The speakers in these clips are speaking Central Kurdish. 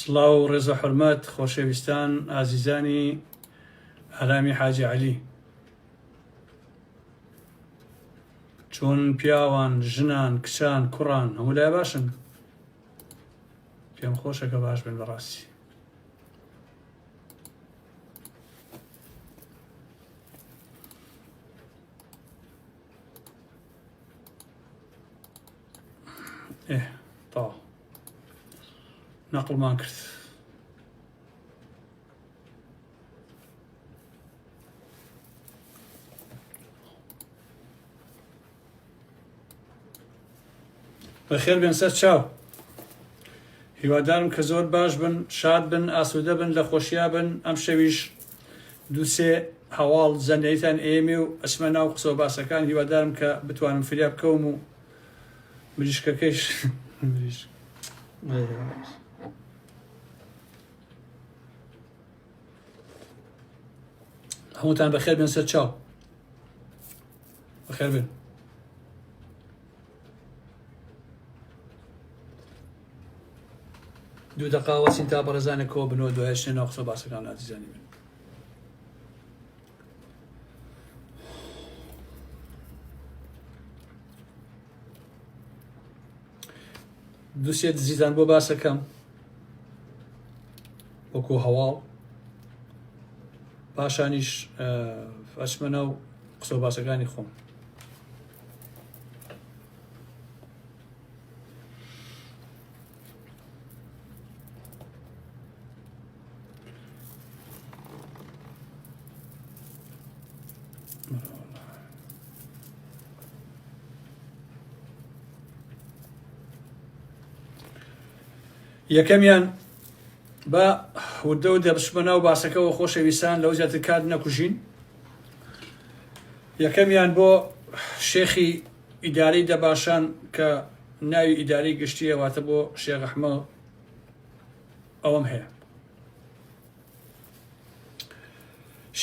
سڵاو و ڕێز و حورمەت خۆشەویستان ئازیزانی ئارامی حاجی عەلی چۆن پیاوان ژنان کچان کوڕان هەموو لای باشن پێم خۆشە کە باش بن بەڕاستی ئێ تەواو نەقڵمان کرد بەخێر بێن سەر چاو هیوادارم کە زۆر باش بن شاد بن ئاسوودە بن لە خۆشیا بن ئەم شەویش دووسێ هەواڵ زەنەیتان ئێمێ و ئەچمە ناو قسە و باسەکان هیوادارم کە بتوانم فریا بکەوم و مریشکەکەیش مریشک هەمووتان بەخێر بێن سەر چاو بەخێر بێن دوو دەقا وەسین تا بەڕێزانە کۆ بنەوە دوای شتێ ناو قسە باسەکان ئازیزانی من دوسێ دزیتان بۆ باسەکەم وەکو هەواڵ پاشانیش ئەچمە ناو قسە باسەکانی خۆم یەکەمیان بە وردە و دەبچمە ناو باسەکەەوە خۆشەویستان لەو زیاتر کات نەکوژین یەکەمیان بۆ شێخی ئیدارەی دەباشان کە ناوی ئیدارەی گشتیە واتە بۆ شێخ ئەحمە ئەوەم هەیە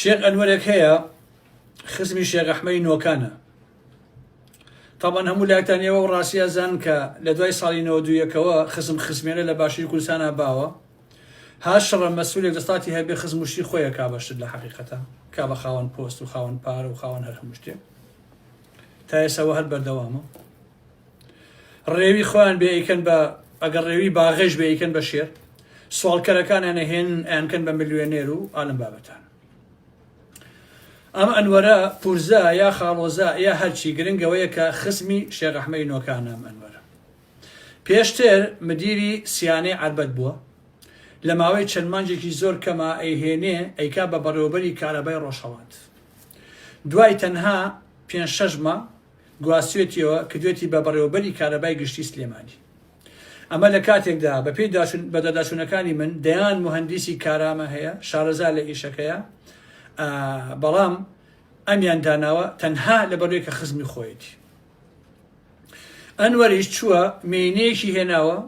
شێخ ئەنوەرێک هەیە خزمی شێخ ئەحمەی نۆکانە تاوان هەموو لایەکتان ئێوە و ڕاستیە زان کە لە دوای ساڵی 91ەوە خزم خزمێنە لە باشووری کوردستانە باوە هەر شەڕە مەسولێک دەسەڵاتی هەبێ خزم و شتی خۆیە کا بە شت لە حەقیقەتا کا بە خاوەن پۆست و خاوەن پارە و خاوەن هەر هەموو شتێ تا ئێستا هەر بەردەوامە ڕێوی خۆیان بێ ئەیکەن بە ئەگەر ڕێوی باغێش بێ ئەیکەن بە شێر سواڵکەرەکانیان ئەهێنن ئەیانکەن بە ملیۆنێر و ئالم بابەتان ئەم ئەنوەرە پورزا یا خاڵۆزا یا هەرچی گرنگەوەیە کە خزمی شێخ ئەحمەی نۆکانە ئەم ئەنوەرە پێشتر مدیری سیانەی عەربەت بووە لە ماوەی چەند مانگێکی زۆر کەما ئەیهێنێ ئەیکا بە بەڕێوەبەری کارەبای ڕۆژهەڵات دوای تەنها پێنج شەش مانگ گواستوێتیەوە کردوێتی بە بەڕێوەبەری کارەبای گشتی سلێمانی. ئەمە لە کاتێکدا بە پێی بەدواداچوونەکانی من دەیان موهەندیسی کارامە هەیە شارەزا لە ئیشەکەیە بەڵام ئەمیان داناوە تەنها لەبەرەوەی کە خزمی خۆیەتی. ئەنوەریش چووە مێینەیەکی هێناوە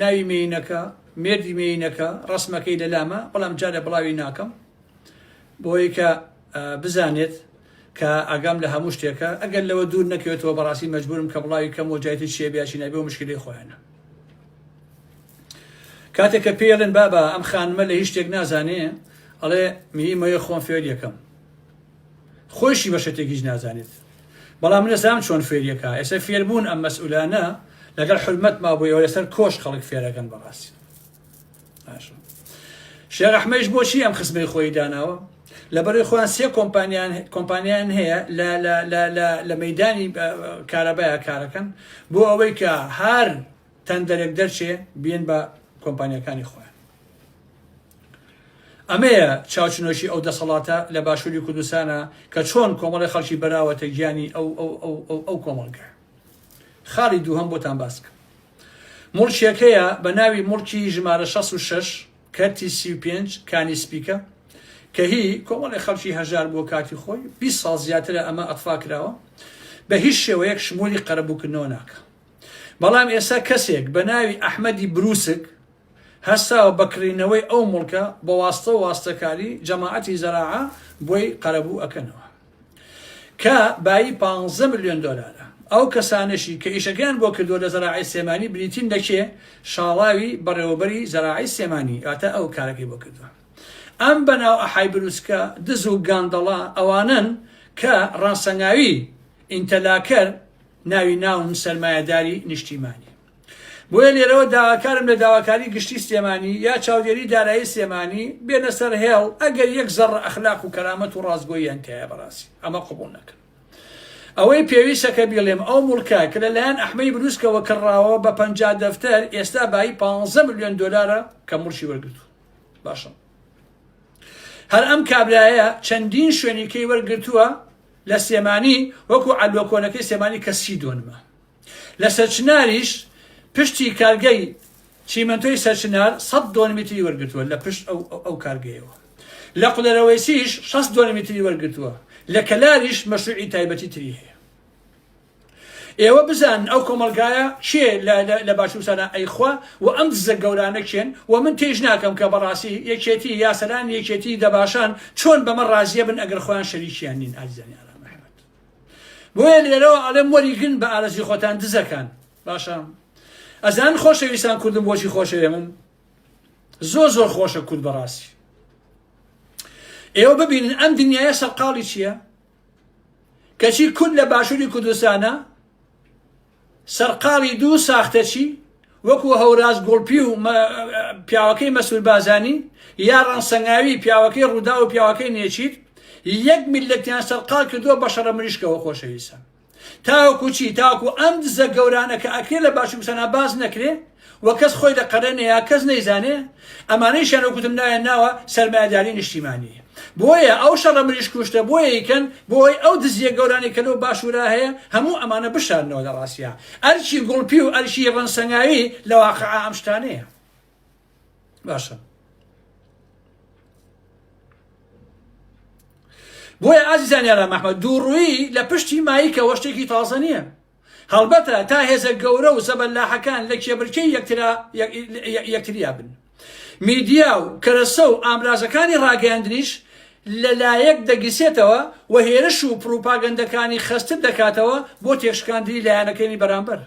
ناوی مێینەکە مێردی مێینەکە ڕسمەکەی لەلامە بەڵام جارێ بڵاوی ناکەم بۆی کە بزانێت کە ئاگام لە هەموو شتێکە ئەگەر لەوە دوور نەکەوێتەوە بەڕاستی مەجبورم کە بڵاوی کەم و جایتر چیە بیاچی نابێ و مشکلەی خۆیانە کاتێک کە پێڵێن بابا ئەم خانمە لە هیچ شتێک نازانێ ئەڵێ مهیمەیە خۆم فێر یەکەم خۆشی بە شتێک هیچ نازانێت بەڵام من ئەزانم چۆن فێریەکە ئێستا فێربوون ئەم مەسئولانە لەگەڵ حرمەت ما بۆیەوە لەسەر کۆش خەڵک فێرەکەن بەڕاستی باشە شێخ ئەحمەیش بۆچی ئەم خزمەی خۆی داناوە لەبەرەی خۆیان سێ کۆمپانیان کۆمپانیان هەیە لە لە لە لە لە مەدانی کارەبایە کارەکەن بۆ ئەوەی کە هەر تەندەرێک دەرچێ بێن بە کۆمپانیەکانی خۆیان ئەمەیە چاوچنۆکی ئەو دەسەڵاتە لە باشووری کوردستانە کە چۆن کۆمەڵی خەڵکی بەراوەتە گیانی ئەو ئەو ئەو ئەو ئەو کۆمەڵگە خاڵی دووهەم بۆتان باسکەم موڵکێک هەیە بە ناوی موڵکی ژمارە 66 کەرتی 35 کانی سپیکە کە هی کۆمەڵی خەڵکی هەژار بووە کاتی خۆی 20 ساڵ زیاترە ئەمە ئەتفا کراوە بە هیچ شێوەیەک شمولی قەرەبووکردنەوە ناکە بەڵام ئێستا کەسێک بە ناوی ئەحمەدی بروسک هەستاوە بە کڕینەوەی ئەو موڵکە بە واستە و واستەکاری جەماعەتی زەراعە بۆی قەرەبوو ئەکەنەوە کە بایی 15 ملیۆن دۆلارە. ئەو کەسانەشی کە ئیشەکەیان بۆ کردووە لە زەراعەی سلێمانی بریتین لە کێ؟ شاڵاوی بەڕێوەبەری زەراعەی سلێمانی واتە ئەو کارەکەی بۆ کردووە. ئەم بەناو ئەحای بروسکە دز و گاندەڵە ئەوانەن کە ڕانسەنگاوی ئینتەلاکەر ناوی ناون سەرمایەداری نیشتیمانی. بۆیە لێرەوە داواکارم لە داواکاری گشتی سلێمانی یا چاودێری دارایی سلێمانی بێنە سەر هێڵ ئەگەر یەک زەڕە ئەخلاق و کەرامەت و ڕاستگۆییان تیایە بەڕاستی ئەمە قبوڵ نەکەن. ئەوەی پێویستە کە بیڵێم ئەو موڵکە کە لە لایەن ئەحمەی بروسکەوە کڕاوە بە 50 دەفتەر ئێستا بایی 15 ملیۆن دۆلارە کە موڵکی وەرگرتوو. باشە هەر ئەم کابرایە چەندین شوێنی کەی وەرگرتووە لە سلێمانی وەکو عەلوە کۆنەکەی سلێمانی کە سی دۆنمە لە سەرچناریش پشتی کارگەی چیمەنتۆی سەرچنار 100 دۆنمی تری وەرگرتووە لە پشت ئەو ئەو کارگەیەوە لە قولەرەوەیسیش 60 دۆنمی تری وەرگرتووە لە کەلاریش مەشروعی تایبەتی تری هەیە ئێوە بزانن ئەو کۆمەڵگایە کێ لە باشوورسانا ئەیخوا و ئەم دزە گەورانە کێن و من تێیش ناکەم کە بەڕاستی یەکێتی یا سەرانی یەکێتی دەباشان چۆن بەمە ڕازیە بن ئەگەر خۆیان شەریکیان نین ئازیزانی ئارام ئەحمەد بۆیە لێرەوە ئەڵێم وەریگرن بە ئارەزوی خۆتان دزەکان باشە ئەزان خۆشەویستان کوردم بۆچی خۆشەوێ من زۆر زۆر خۆشە کورد بەڕاستی ئێوە ببینن ئەم دنیاە سەرقاڵی چییە؟ کەچی کورد لە باشووری کوردستانە سەرقاڵی دوو ساختەچی وەکو هەوراز گوڵپی و پیاوەکەی مەسول بازانی یا ڕەنسەنگاوی پیاوەکەی ڕوودا و پیاوەکەی نێچیر یەک میلەتیان سەرقاڵ کردووە بە شەڕە مریشکەوە خۆشەویستە تاوەکو چی تاوەکو ئەم دزە گەورانە کە ئەکرێ لە باشوور کوردستانا باس نەکرێ و کەس خۆی لە قەرە نەیا کەس نەیزانێ ئەمانەیشیان وەک وتم ناویان ناوە سەرمایەداری نیشتیمانی بۆیە ئەو شەڕە مریشک کوشتە بۆیە یکەن بۆی ئەو دزیە گەورانەی کە لەو باشوورا هەیە هەموو ئەمانە بشارنەوە لە ڕاستیا ئەرکی گوڵپی و ئەرکی ڕەنسەنگاوی لە واقعا ئەم شتانەیە باشە بۆیە ئازیزان یاران ئەحمەد دووڕوویی لە پشتی مایکەوە شتێکی تازە نییە هەڵبەتە تا هێزە گەورە و زەبەلاحەکان لە کێبرکێی یەکترا یەکتریا بن میدیا و کەرەسە و ئامرازەکانی ڕاگەیاندنیش لەلایەک دەگیسێتەوە و هێرش و پڕوپاگەندەکانی خەستتر دەکاتەوە بۆ تێکشکاندنی لایەنەکەی بەرامبەر.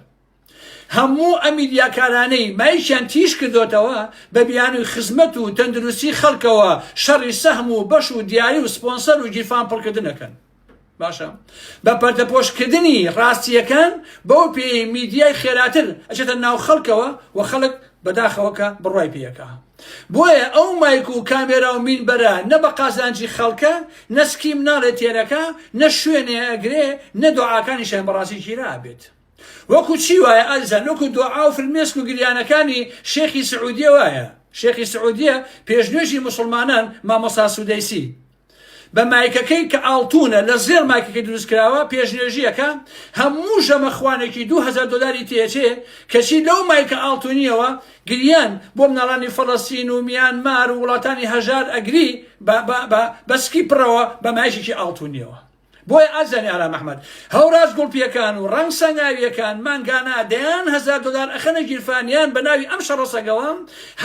هەموو ئەم میدیاکارانەی مایکیان تیژ کردۆتەوە بە بیانوی خزمەت و تەندروستی خەڵکەوە شەڕی سەهم و بەش و دیاری و سپۆنسەر و گیرفان پڕکردن ئەکەن باشە بە پەردەپۆشکردنی ڕاستیەکان بەو پێی میدیای خێراتر ئەچێتە ناو خەڵکەوە و خەڵک بەداخەوە کە بڕوای پێیەکە بۆیە ئەو مایک و کامێرا و مینبەرە نە بە قازانجی خەڵکە نە سکی مناڵێ تێرەکە نە شوێنێ ئەگرێ نە دوعاکانیشیان بەڕاستی گیرا ئەبێت وەکو چی وایە ئازیزان وەکو دۆعا و فرمێسک و گریانەکانی شێخی سعودیە وایە شێخی سعودیە پێشنوێژی موسڵمانان مامۆستا سودەیسی بە مایکەکەی کە ئاڵتونە لە زێڕ مایکەکەی دروست کراوە پێشنوێژیەکە هەموو ژەمە خوانێکی 2000 دلاری تێچێ کەچی لەو مایکە ئاڵتونیەوە گریان بۆ مناڵانی فەڵەستین و میانمار و وڵاتانی هەژار ئەگری بە سکی پڕەوە بە مایکێکی ئاڵتونیەوە بۆیە ئازیزانی ئارام ئەحمەد هەوراز گوڵپیەکان و ڕەنگ سەنگاویەکان مانگانە دەیان هەزار دۆلار ئەخەنە گیرفانیان بە ناوی ئەم شەڕە سەگەوە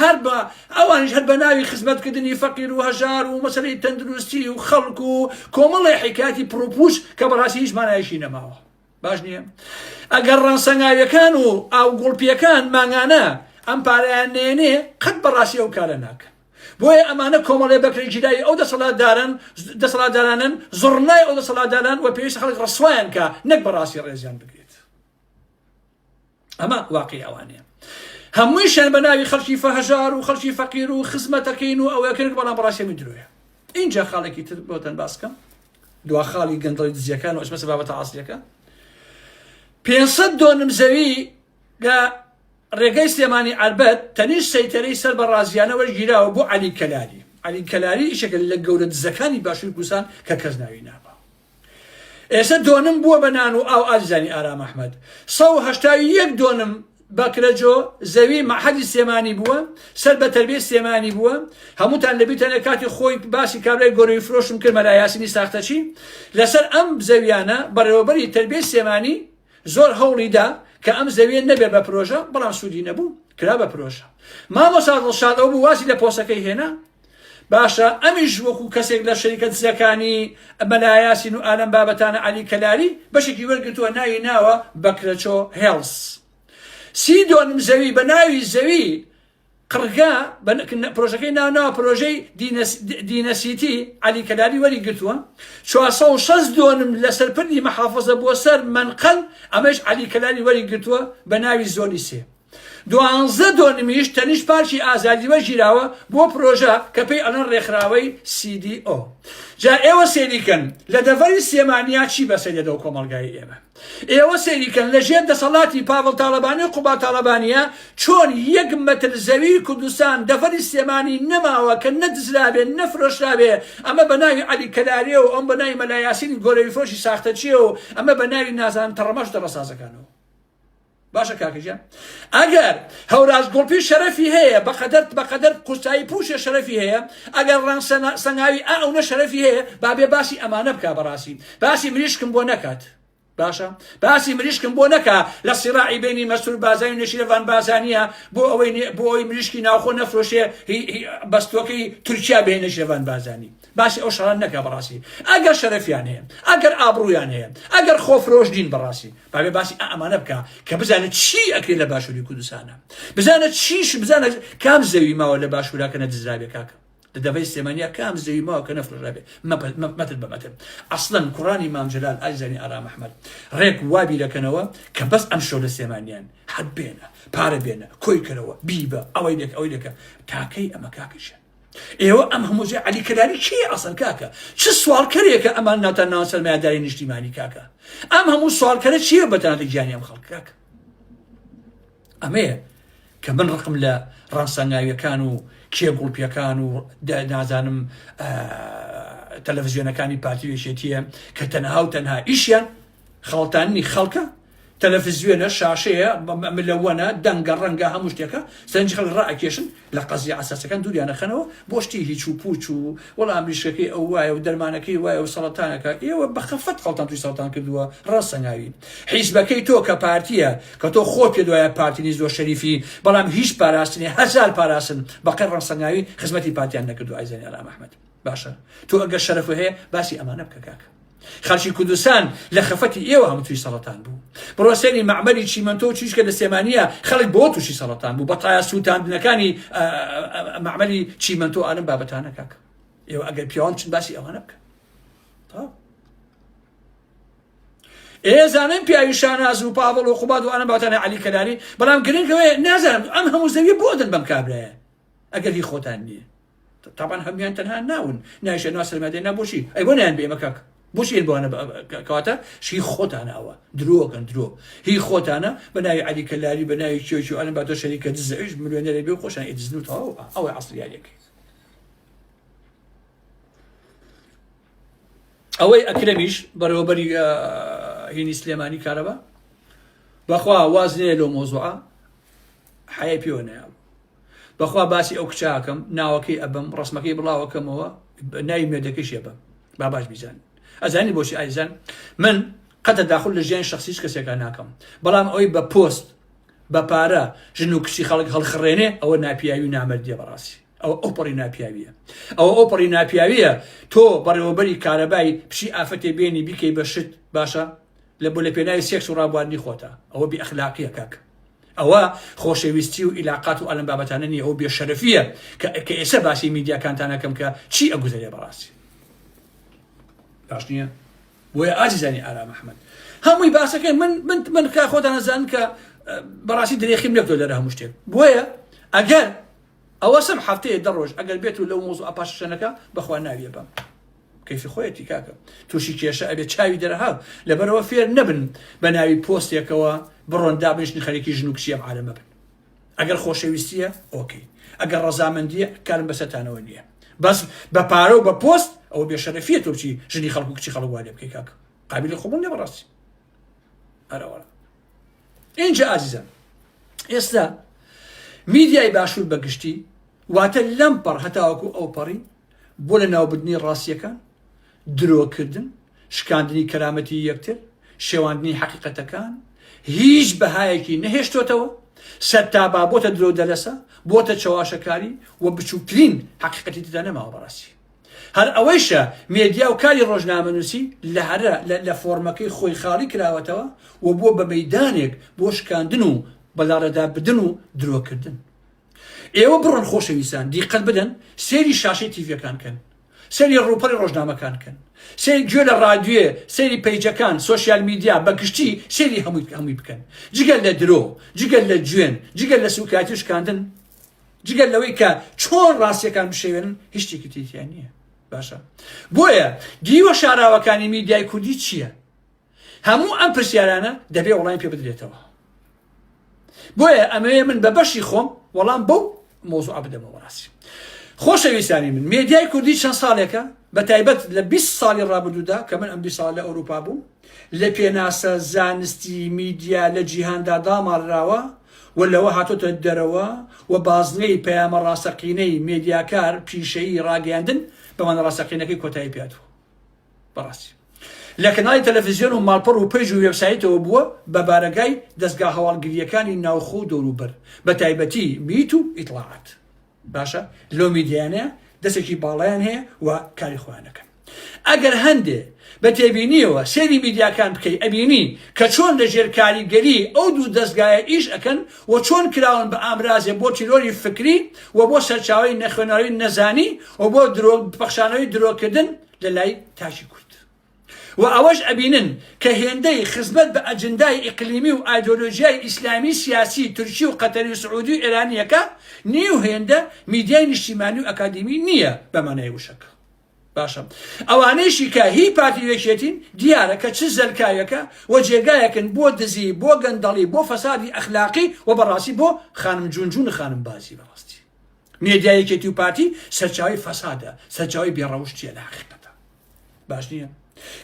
هەر بە ئەوانیش هەر بە ناوی خزمەتکردنی فەقیر و هەژار و مەسەلەی تەندروستی و خەڵک و کۆمەڵی حیکاتی پڕوپوش کە بەڕاستی هیچ مانایەکی نەماوە باش نییە ئەگەر ڕەنسەنگاویەکان و ئاوگوڵپیەکان مانگانە ئەم پارەیان نێنێ قەت بەڕاستی ئەو کارە ناکەن بۆیە ئەمانە کۆمەڵێ بەکرێگیراوی ئەو دەسەڵاتدارن دەسەڵاتدارانن زڕنای ئەو دەسەڵاتداران و پێویستە خەڵک ڕسوایان کا نەک بەڕاستی ڕێزیان بگرێت ئەمە واقعی ئەوانەیە هەموویشیان بە ناوی خەڵکی فەهژار و خەڵکی فەقیر و خزمەتەکەین و ئەوەکرد بەڵام بەڕاستی هەمووی درۆیە اینجا خاڵێکی تر بۆتەن باسکەم دوا خاڵی گەندەڵی دزیەکان و ئەچمە بابەتە ئاسلیەکە 500 دۆنم زەوی لە ڕێگەی سلێمانی عەربەت تەنیشت سەیتەرەی سەر بە ڕازیانە وەرگیراوە بۆ عەلی کەلاری. عەلی کەلاری یەکێکە لە گەورە دزەکانی باشووری کوردستان کە کەس ناوی نابا. ئێستا دۆنم بووە بە نان و ئاو ئازیزانی ئارام ئەحمەد. 181 دۆنم بەکرەجۆ زەوی مەعهەدی سلێمانی بووە، سەر بە تەربیەی سلێمانی بووە. هەمووتان لەبیرتانە کاتی خۆی باسی کابرای گۆرەوی فرۆشم کرد مەلا یاسینی ساختەچی. لەسەر ئەم زەویانە بەڕێوەبەری تەربیەی سلێمانی زۆر هەوڵی دا کە ئەم زەویە نەبێت بە پرۆژە بەڵام سوودی نەبوو کرا بە پرۆژە مامۆستا دڵشاد ئەو بوو وازی لە پۆستەکەی هێنا. باشە ئەمیش وەکو کەسێک لە شەریکە دزەکانی مەلا یاسین و ئالەم بابەتانە عەلی کەلاری بەشێکی وەرگرتووە ناوی ناوە بەکرەچۆ هێڵس سی دۆنم زەوی بە ناوی زەوی قڕگە پرۆژەکەی ناو ناوە پرۆژەی دینەسیتی عەلی کەلاری وەری گرتووە 460 دۆنم لەسەر پردی مەحافزە بۆ سەر مەنقەل ئەمەش عەلی کەلاری وەری گرتووە بە ناوی زۆنی سێ دوانزە دۆنمیش تەنیشت پارکی ئازادی وەرگیراوە بۆ پرۆژە کە پێی ئەڵێن ڕێکخراوەی CDO. جا ئێوە سەیری کەن لە دەڤەری سلێمانیا چی بەسەر دێتەوە کۆمەڵگای ئێمە. ئێوە سەیری کەن لە ژێر دەسەڵاتی پاڤڵ تاڵەبانی و قوباد تاڵەبانیە چۆن یەک مەتر زەوی کوردستان دەڤەری سلێمانی نەماوە کە نەدزرابێ نەفرۆشرابێ ئەمە بە ناوی عەلی کەلارێ و ئەم بە ناوی مەلا یاسینی گۆرەوی فرۆشی ساختەچیە و ئەمە بە ناوی نازانم تەڕەماش و تەڕەسازەکانەوە. باشە کاکە گیان ئەگەر هەوراز گوڵپی شەرەفی هەیە بەقەدەر بەقەدەر قورسایی پوشێ شەرەفی هەیە ئەگەر ڕەنگ سەنگاوی ئا ئەونە شەرەفی هەیە با بێ باسی ئەمانە بکا بەڕاستی باسی مریشکم بۆ نەکات باشە باسی مریشکم بۆ نەکا لە سیراعی بینی مەسرور بازانی و نێچیرڤان بازانیە بۆ ئەوەی بۆ ئەوەی مریشکی ناوخۆ نەفرۆشێ بەستۆکەی تورکیا بێ نێچیرڤان بازانی باسی ئەو شەڕان نەکا بەڕاستی ئەگەر شەرەفیان هەیە ئەگەر ئابڕویان هەیە ئەگەر خۆفرۆش نین بەڕاستی بابێ باسی ئەمانە بکە کە بزانێت چی ئەکرێت لە باشووری کوردستانە بزانە چیش بزانە کام زەوی ماوە لە باشوورا کە نەدزرابێ کاکە لە دەڤەی سلێمانیا کام زەوی ماوە کە نەفرۆشرابێ مەتر بە مەتر ئەسڵەن کوڕانی مام جەلال ئازیزانی ئارام ئەحمەد ڕێک وا بیرەکەنەوە کە بەس ئەم شەو لە سلێمانیان هەر بێنە پارە بێنە کۆی کەرەوە بیبە ئەوەی لێک ئەوەی لێکە تاکەی ئەمە کاکەشیان ئێوە ئەم هەموو جێ عەلی کەلاری کێیە ئەسڵەن کاکە چ سواڵکەرێکە ئەمان ناوتان ناوە سەرمایەداری نیشتیمانی کاکە ئەم هەموو سواڵکەرە چییە بەتانەتە گیانی ئەم خەڵک کاکە ئەمەیە کە من ڕقم لە ڕانسانگاویەکان و کێ گوڵپیەکان و نازانم تەلەڤزیۆنەکانی پارتی و یەکێتیە کە تەنها و تەنها ئیشیان خەڵتاندنی خەڵکە، تەلەفزیۆنە، شاشەیە، ملەوەنە، دەنگە، ڕەنگە، هەموو شتێکە، سەرنجی خەڵک ڕائەکێشن، لە قەزیە عەساسەکان دووریان ئەخەنەوە بۆ شتی هیچ و پووچ و وەڵا مریشکەکەی ئەو وایە و دەرمانەکەی وایە و سەڵەتانەکە، ئێوە بە خەفەت خەڵتان تووشی سەڵەتان کردووە، ڕاستەنگاوی. حیزبەکەی تۆ کە پارتییە، کە تۆ خۆت پێت وایە پارتی نی زۆر شەریفی، بەڵام هیچ پاراستنێ، هەزار پاراستن بە قەی ڕەنگسەنگاوی خزمەتی پارتیان نەکردووە ئازیزانی ئارام ئەحمەد. باشە تۆ ئەگەر شەرەفت هەیە باسی ئەمانە بکە کاکە. خەڵکی کوردستان لە خەفەتی ئێوە هەموو تووشی سەڕەتان بوو. بڕۆ سەیری مەعمەلی چیمەنتۆ و چیشکە لە سلێمانییە خەڵک بۆ تووشی سەڕەتان بوو بە تایە سووتاندنەکانی مەعمەلی چیمەنتۆ ئالم بابەتانە کاکە. ئێوە ئەگەر پیاوان بچن باسی ئەوانە بکەن. تەواو. ئێ زانم پیاوی شاناز و پاڤڵ و قوباد و ئەنە باتانە عەلی کەلاری بەڵام گرنگ ئەوەیە نازانم ئەم هەموو زەویە بۆ دەن بەم کابرایە ئەگەر هی خۆتان نییە. تابان هەمویان تەنها ناون نایشە نا سەرمادێ نا بۆچی ئەی بۆ نیان بێمە کاک بۆچی ئێن بۆانە کەواتە شی خۆتانە ئەوە درۆکەن درۆ هی خۆتانە بە ناوی عەلی کەلاری بە ناوی کێوکی ئەلم باتۆ شەریکە دزە ئەویش ملیۆنێرە بێ خۆشان ئێدزن و تەواو ئەوەی عەسریاریەکەی ئەوەی ئەکرەمیش بەڕێوەبەری هینی سلێمانی کارەبا بەخوا واز نێ لەو مۆزوعە حەیای پێوە نایە بەخوا باسی ئەو کچە ئەکەم ناوەکەی ئەبەم ڕسمەکەی بڵاوەکەمەوە ناوی مێردەکەشی ئەبەم با باش بیزان ئەزانی بۆچی ئایزان من قەتە داخل لە ژیان شخصی هیچ کەسێکا ناکەم بەڵام ئەوەی بە پۆست بە پارە ژن و کچی خەڵک هەڵخڕێنێ ئەوە ناپیاوی و نامەردیە بەڕاستی ئەوە ئەو پەڕی ناپیاویە ئەوە ئەو پەڕی ناپیاویە تۆ بەڕێوەبەری کارەبای پشی ئافەتێ بێنی بیکەی بە شت باشە لە بۆ لە پێناوی سێکس و ڕابواردنی خۆتە ئەوە بی ئەخلاقیە کاک ئەوە خۆشەویستی و ئیلاقات و ئەلم بابەتانە نیە ئەو بێشەرەفیە کە کە ئێستا باسی میدیاکانتان ئەکەم کە چی ئەگوزەرێ بەڕاستی باش نییە بۆیە ئازیزانی ئارام ئەحمەد هەمووی باسەکەی من من من کا خۆتان ئەزانن کە بەڕاستی درێخیم نەکردووە لەرە هەموو شتێک بۆیە ئەگەر ئەوە سم هەفتەیە دە ڕۆژ ئەگەر بێت و لەو مۆزوع پاشەکە بەخوا ناویە بەم کەیفی خۆیەتی کاکە تووشی کێشە ئەبێ چاوی دەرەهاو لەبەرەوە فێر نەبن بە ناوی پۆستێکەوە بڕۆن دابنیشن خەریکی ژن و کچی ئەم عالەمە بن ئەگەر خۆشەویستیە okay ئەگەر ڕەزامەندیە کارم بەسەرتانەوە نییە بەس بە پارە و بە پۆست ئەوە بێشەرەفیە تۆ بچی ژنی خەڵک و کچی خەڵک وا لێ بکەی کاکە قابلی قبوڵ نییە بەڕاستی ئەرەوە ئینجا ئازیزان ئێستا میدیای باشوور بەگشتی واتە لەم پەڕ هەتاوەکو ئەو پەڕی بۆ لەناوبردنی ڕاستییەکان، درۆکردن، شکاندنی کەرامەتی یەکتر، شێواندنی حەقیقەتەکان، هیچ بەهایەکی نەهێشتۆتەوە. سەرتابا بۆتە درۆو دەلەسە، بۆتە چەواشەکاری و بچوکترین حەقیقەتی تێدا نەماوە بەڕاستی. هەر ئەوەیشە مێدیا و کاری ڕۆژنامەنووسی لە هەرە لە فۆرمەکەی خۆی خاڵی کراوەتەوە و بووە بە مەیدانێک بۆ شکاندن و بەلاڕێدابردن و درۆکردن. ئێوە بڕۆن خۆشەویستان دیقەت بدەن سەیری شاشەی تیڤیەکان کەن سەیری ڕووپەڕی ڕۆژنامەکان کەن سەیری گوێ لە ڕادیۆ سەیری پەیجەکان social media بە گشتی سەیری هەمووی هەمووی بکەن جگە لە درۆ جگە لە جوێن جگە لە سوکایەتی و شکاندن جگە لەوەی کە چۆن ڕاستیەکان بشێوێنن هیچ شتێکی تریان نییە باشە بۆیە دیوە شاراوەکانی میدیای کوردی چییە؟ هەموو ئەم پرسیارانە دەبێ وەڵامی پێ بدرێتەوە. بۆیە ئەمەوێ من بە بەشی خۆم وەڵام بەو مۆزوعە بدەمەوە ڕاستی. خۆشەویستانی من مێدیای کوردی چەند ساڵێکە بە تایبەت لە 20 ساڵی ڕابردوودا کە من ئەم 20 ساڵ لە ئەوروپا بووم لە پێناسە زانستی میدیا لە جیهاندا داماڵراوە و لەوە هاتۆتە دەرەوە و بازنەی پەیامە ڕاستەقینەی مێدیاکار پیشەیی ڕاگەیاندن بەمانە ڕاستەقینەکەی کۆتایی پێهاتووە. بەڕاستی لە کەناڵی تەلەفزیۆن و ماڵپەڕ و page و وێبسایتەوە بووە بە بارەگای دەزگا هەواڵگرییەکانی ناوخۆ و دەوروبەر بە تایبەتی میت و ئیتڵاعات باشە لەو میدیانەیە دەستێکی باڵایان هەیە و کاری خۆیان دەکەن ئەگەر هەندێ بە تێبینیەوە سەیری میدیاکان بکەی ئەبینی کە چۆن لە ژێر کاریگەری ئەو دوو دەزگایە ئیش ئەکەن و چۆن کراون بە ئامرازێ بۆ تیرۆری فکری و بۆ سەرچاوەی نەخوێنەوەی نەزانی و بۆ درۆ پەخشانەوەی درۆکردن لە لای تاکی کورد و ئەوەش ئەبینن کە هێندەی خزمەت بە ئەجندای ئیقلیمی و ئایدۆلۆژیای ئیسلامی سیاسی تورکی و قەتەری و سعودی و ئێرانیەکە نیو هێندە میدیای نیشتیمانی و ئەکادیمی نییە بە مانای وشەکە. باشە ئەوانەیشی کە هی پارتی و یەکێتین دیارە کە چ زەلکاوێکە و جێگایەکن بۆ دزی بۆ گەندەڵی بۆ فەسادی ئەخلاقی و بەڕاستی بۆ خانم جونجون و خانم بازی بەڕاستی مێدیا یەکێتی و پارتی سەرچاوی فەسادە سەرچاوی بێڕەوشتیە لە حەقیقەتە باش نییە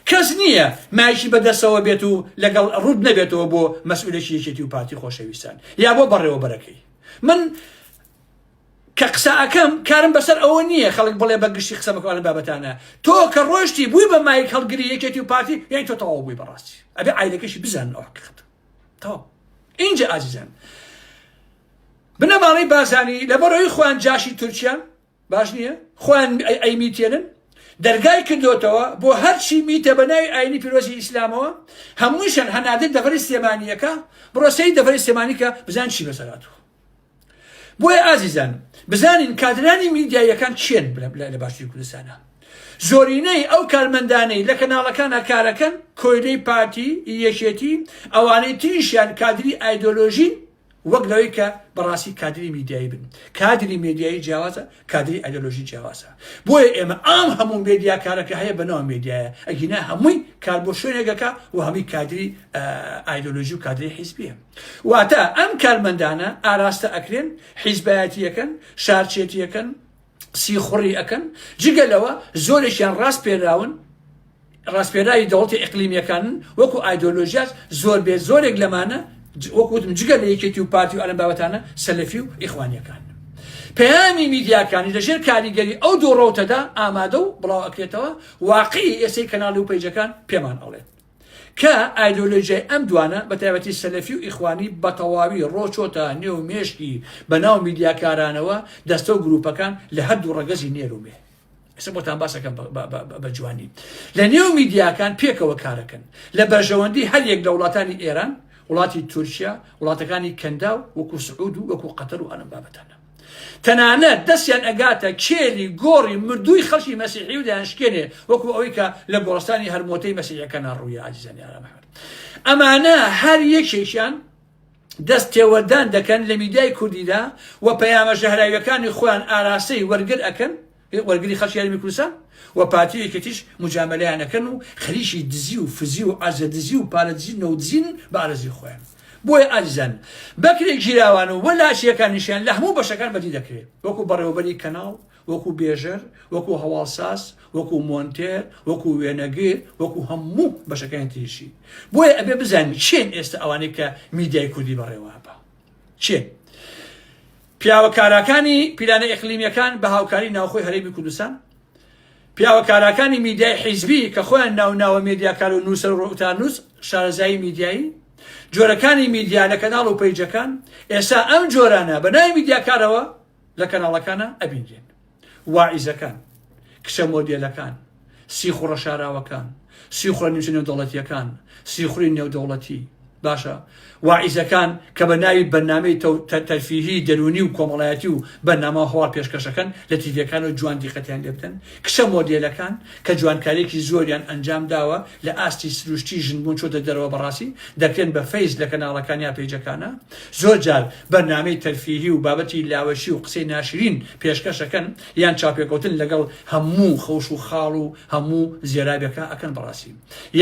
کەس نییە مایکی بەدەستەوە بێت و لەگەڵ ڕوت نەبێتەوە بۆ مەسئولێکی یەکێتی و پارتی خۆشەویستان یا بۆ بەڕێوەبەرەکەی من کە قسە ئەکەم کارم بەسەر ئەوە نییە خەڵک بڵێ بە گشتی قسە مەکە لەم بابەتانە تۆ کە ڕۆشتی بووی بە مایک هەڵگری یەکێتی و پارتی یعنی تۆ تەواو بووی بەڕاستی ئەبێ عایلەکەشی بزانن ئەو حقیقەتە تەواو ئینجا ئازیزان بنەماڵەی بازانی لەبەرەوەی خۆیان جاشی تورکیان باش نییە خۆیان ئەیمیتێنن دەرگای کردۆتەوە بۆ هەرچی میتە بە ناوی ئاینی پیرۆزی ئیسلامەوە هەموویشان هەناردەی دەڤەری سلێمانییەکە بڕۆ سەیری دەڤەری سلێمانی کە بزان چی بەسەر هاتووە بۆیە ئازیزان بزانین کادرانی میدیاییەکان کێن لە باشووری کوردستانە زۆرینەی ئەو کارمەندانەی لە کەناڵەکانە کارەکەن کۆیلەی پارتی یەکێتی ئەوانەی تریشیان کادری ئایدۆلۆژین وەک لەوەی کە بەڕاستی کادری میدیایی بن کادری میدیایی جیاوازە کادری ئایدۆلۆژی جیاوازە بۆیە ئێمە ئام هەموو مێدیاکارەکە هەیە بەناو مێدیایە ئەگینا هەمووی کار بۆ شوێنێکەکە و هەمووی کادری ئایدۆلۆژی و کادری حیزبیە واتە ئەم کارمەندانە ئاراستە ئەکرێن حیزبایەتیەکەن شارچێتیەکەن سیخوڕی ئەکەن جگە لەوە زۆرێکیان ڕاستپێراون ڕاسپێراوی دەوڵەتی ئیقلیمیەکانن وەکو ئایدۆلۆژیاش زۆر بێ زۆرێک لەمانە وەکو وتم جگە لە یەکێتی و پارتی و ئەلەم بابەتانە سەلەفی و ئیخوانیەکان پەیامی میدیاکانی لەژێر کاریگەری ئەو دوو ڕەوتەدا ئامادە و بڵاو ئەکرێتەوە واقعی ئێسەی کەناڵی و پەیجەکان پێمان ئەڵێن کە ئایدۆلۆژیای ئەم دوانە بە تایبەتی سەلەفی و ئیخوانی بەتەواوی ڕۆچۆتە نێو مێشکی بەناو میدیاکارانەوە دەستە و گروپەکان لە هەردوو ڕەگەزی نێر و مێ ئێستا بۆتان باسەکەم بە جوانی لە نێو میدیاکان پێکەوە کارەکەن لە بەرژەوەندی هەر یەک لە وڵاتانی ئێران وڵاتی تورکیا وڵاتەکانی کەنداو وەکو سعود و وەکو قەتەر و ئەم بابەتانە تەنانەت دەستیان ئەگاتە کێلی گۆڕی مردووی خەڵکی مەسیحی و دەیانشکێنێ وەکو ئەوەی کە لە گۆڕستانی هەرمۆتەی مەسیحەکەنا ڕوویە ئازیزانی ئارام ئەحمەد ئەمانە هەر یەکێکیان دەست تێوەردان دەکەن لە میدیای کوردیدا و پەیامە ژەهراویەکانی خۆیان ئاراستەی وەرگر ئەکەن وەرگری خەڵکی هەرێمی کوردستان و پارتی و یەکێتیش مجامەلەیان ئەکەن و خەریکی دزی و فزی و عەرزە دزی و پارە دزی نەوت دزین بە ئارەزوی خۆیان بۆیە ئازیزان بەکرێ گیراوان و وەلاچیەکانیشیان لە هەموو بەشەکان بەدی دەکرێت وەکو بەڕێوەبەری کەناڵ وەکو بێژەر وەکو هەواڵساز وەکو مۆنتێر وەکو وێنەگر وەکو هەموو بەشەکانی تریشی بۆیە ئەبێ بزانین کێن ئێستا ئەوانەی کە میدیای کوردی بەڕێوە بە کێن پیاوە کاراکانی پیلانە ئیقلیمیەکان بە هاوکاری ناوخۆی هەرێمی کوردستان پیاوە کاراکانی میدیای حیزبی کە خۆیان ناوناوە مێدیاکار و نووسەر و ڕۆتانووس شارەزایی میدیایی. جۆرەکانی میدیا لە کەناڵ و پەیجەکان ئێستا ئەم جۆرانە بە ناوی میدیاکارەوە لە کەناڵەکانە ئەبینرێن واعیزەکان، کچە مۆدێلەکان، سیخوڕە شاراوەکان، سیخوڕە نیمچە نێودەوڵەتییەکان، سیخوڕی نێودەوڵەتی، باشە واعیزەکان کە بە ناوی بەرنامەی تەرفیهی دەروونی و کۆمەڵایەتی و بەرنامە هەواڵ پێشکەشەکەن لە تیڤیەکان و جوان دیقەتیان لێ بدەن، کچە مۆدێلەکان کە جوانکاریەکی زۆریان ئەنجام داوە لە ئاستی سروشتی ژنبوون چۆتە دەرەوە بەڕاستی دەکرێن بە فەیس لە کەناڵەکان یا پەیجەکانا زۆر جار بەرنامەی تەرفیهی و بابەتی لاوەکی و قسەی ناشرین پێشکەش ئەکەن یان چاوپێکەوتن لەگەڵ هەموو خەوش و خاڵ و هەموو زێرابێکا ئەکەن بەڕاستی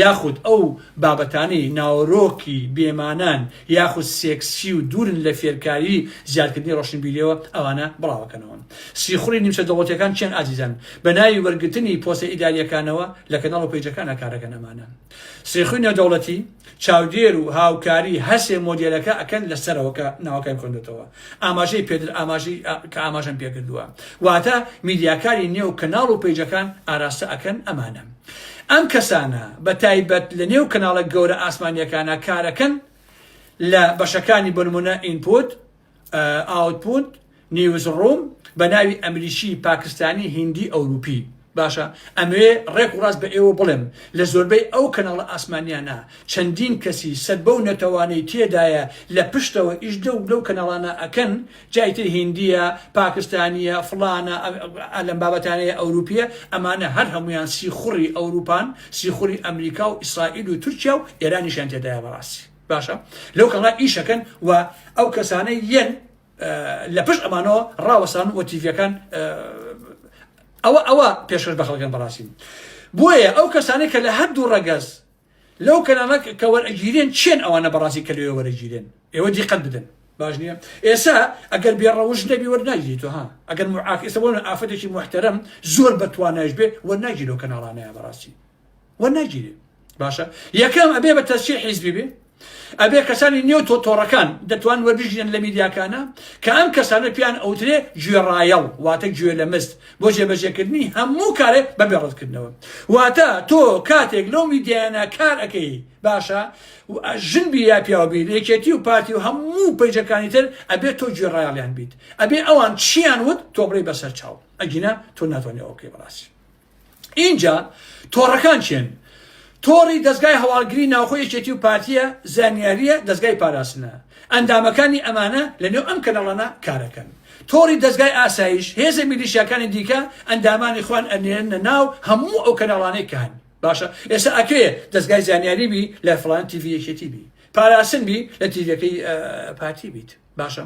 یاخود ئەو بابەتانەی ناوەرۆکی بێمانان یاخود سێکسی و دوورن لە فێرکاری زیادکردنی ڕۆشنبیریەوە ئەوانە بڵاوەکەنەوە. سیخوڕی نیمچە دەوڵەتیەکان کێن ئازیزان؟ بە ناوی وەرگرتنی پۆستە ئیداریەکانەوە لە کەناڵ و پەیجەکانا کارەکەن ئەمانە. سیخوڕی نێودەوڵەتی چاودێر و هاوکاری هەرسێ مۆدێلەکە ئەکەن لە سەرەوە کە ناوەکەیم خوێندۆتەوە ئاماژەی پێدر ئاماژەی کە ئاماژەم پێکردووە واتە میدیاکاری نێو کەناڵ و پەیجەکان ئاراستە ئەکەن ئەمانە. ئەم کەسانە بە تایبەت لە نێو کەناڵە گەورە ئاسمانیەکانا کارەکەن لە بەشەکانی بۆ نمونە input، output، newsroom بە ناوی ئەمریکی، پاکستانی، هیندی، ئەوروپی. باشە ئەمەوێ ڕێک و ڕاست بە ئێوە بڵێم لە زۆربەی ئەو کەناڵە ئاسمانیانە چەندین کەسی سەر بەو نەتەوانەی تێدایە لە پشتەوە ئیش لەو لەو کەناڵانە ئەکەن جا ئیتر هیندیە پاکستانیە فڵانە لەم بابەتانەیە ئەوروپیە ئەمانە هەر هەموویان سیخوڕی ئەوروپان سیخوڕی ئەمریکا و ئیسرائیل و تورکیا و ئێرانیشیان تێدایە بەڕاستی باشە لەو کەناڵە ئیشەکەن و ئەو کەسانەی یەن لە پشت ئەمانەوە ڕاوەسان و تیڤەکان ئەوە ئەوە پێشکەش بە خەڵکەن بەڕاستی بۆیە ئەو کەسانەی کە لە هەردوو ڕەگەز لەو کەناڵە کە وەرئەگیرێن چێن ئەوانە بەڕاستی کە لەوێ وەرەگیرێن ئێوە دیقەت بدەن باش نییە ئێسا ئەگەر بێ ڕەوش نەبی وەرناگیری تۆ ها ئەگەر معاف ئێستا بۆ ئافرەتێکی محتەرەم زۆر بە توانایش بێ وەرناگیرێ لەو کەناڵانەیە بەڕاستی وەرناگیرێ باشە یەکەم ئەبێ بە تەسیح حیزبی بێ ئەبێ کەسانی نێو تۆ تۆڕەکان دەتوان وەربژیێن لە میدیاکانە کە ئەم کەسانە پیان ئەوترێ گوێڕایەڵ واتە گوێ لە مست بۆ جێبەجێکردنی هەموو کارێک بە بێ ڕەتکردنەوە واتە تۆ کاتێک لەو میدیایانە کار ئەکەی باشە ژن بی یا پیاو بی یەکێتی و پارتی و هەموو پەیجەکانی تر ئەبێت تۆ گوێڕایەڵیان بیت ئەبێ ئەوان چیان وت تۆ بڵێی بەسەر چاو ئەگینا تۆ ناتوانێت ئەوە بکەی بەڕاستی ئینجا تۆڕەکان چێن؟ تۆڕی دەزگای هەواڵگری ناوخۆی یەکێتی و پارتیە، زانیاریە، دەزگای پاراستنە. ئەندامەکانی ئەمانە لە نێو ئەم کەناڵانە کارەکەن. تۆڕی دەزگای ئاسایش، هێزە میلیشیاکانی دیکە ئەندامانی خۆیان ئەنێرنە ناو هەموو ئەو کەناڵانەی کە هەن. باشە ئێستا ئەکرێ دەزگای زانیاری بی لە فڵان تیڤی یەکێتی بی، پاراستن بی لە تیڤیەکەی پارتی بیت. باشە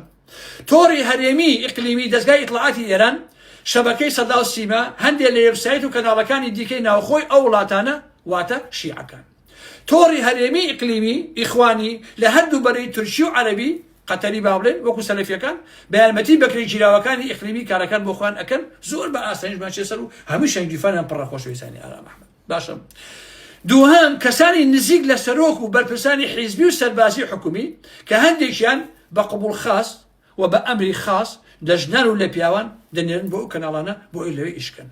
تۆڕی هەرێمی ئیقلیمی دەزگای ئیتڵاعاتی ئێران، شەبەکەی سەدا و سیما، هەندێ لە وێبسایت و کەناڵەکانی دیکەی ناوخۆی ئەو وڵاتانە واتە شیعەکان. تۆڕی هەرێمی ئیقلیمی ئیخوانی لە هەردوو بەرەی تورکی و عەرەبی، قەتەری با بڵێین، وەکو سەلەفیەکان بە یارمەتی بەکرێگیراوەکانی ئیقلیمی کارەکان بۆ خۆیان ئەکەن زۆر بە ئاسانیش بانچێ سەر و هەمووشیان گیرفانیان پڕە خۆشەویستانی ئارام ئەحمەد. باشە دووهەم کەسانی نزیک لە سەرۆک و بەرپرسانی حیزبی و سەربازی حکومی کە هەندێکیان بە قبوڵ خاص و بە ئەمری خاص لە ژنان و لە پیاوان دەنێرن بۆ ئەو کەناڵانە بۆ ئەوی لەوێ ئیش کەن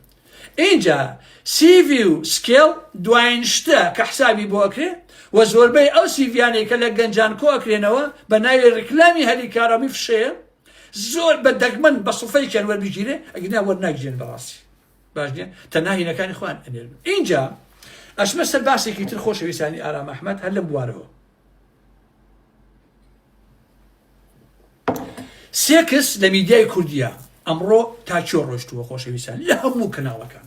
ئینجا سیڤی و skill دواین شتە کە حسابی بۆ ئەکرێ و زۆربەی ئەو سیڤیانەی کە لە گەنجان کۆ ئەکرێنەوە بە ناوی ڕیکلامی هەلی کارامی فشەیە زۆر بە دەگمەن بە سوفەیەکیان وەربگیرێ ئەگینا وەرناگیرێن بەڕاستی باش نیە تەنها هینەکانی خۆیان ئەنێرن ئینجا ئەچمە سەر باسێکی تر خۆشەویستانی ئارام ئەحمەد هەر لەم بوارەوە سێکس لە میدیای کوردیە ئەمڕۆ تا کوێ ڕۆشتووە خۆشەویستان لە هەموو کەناڵەکان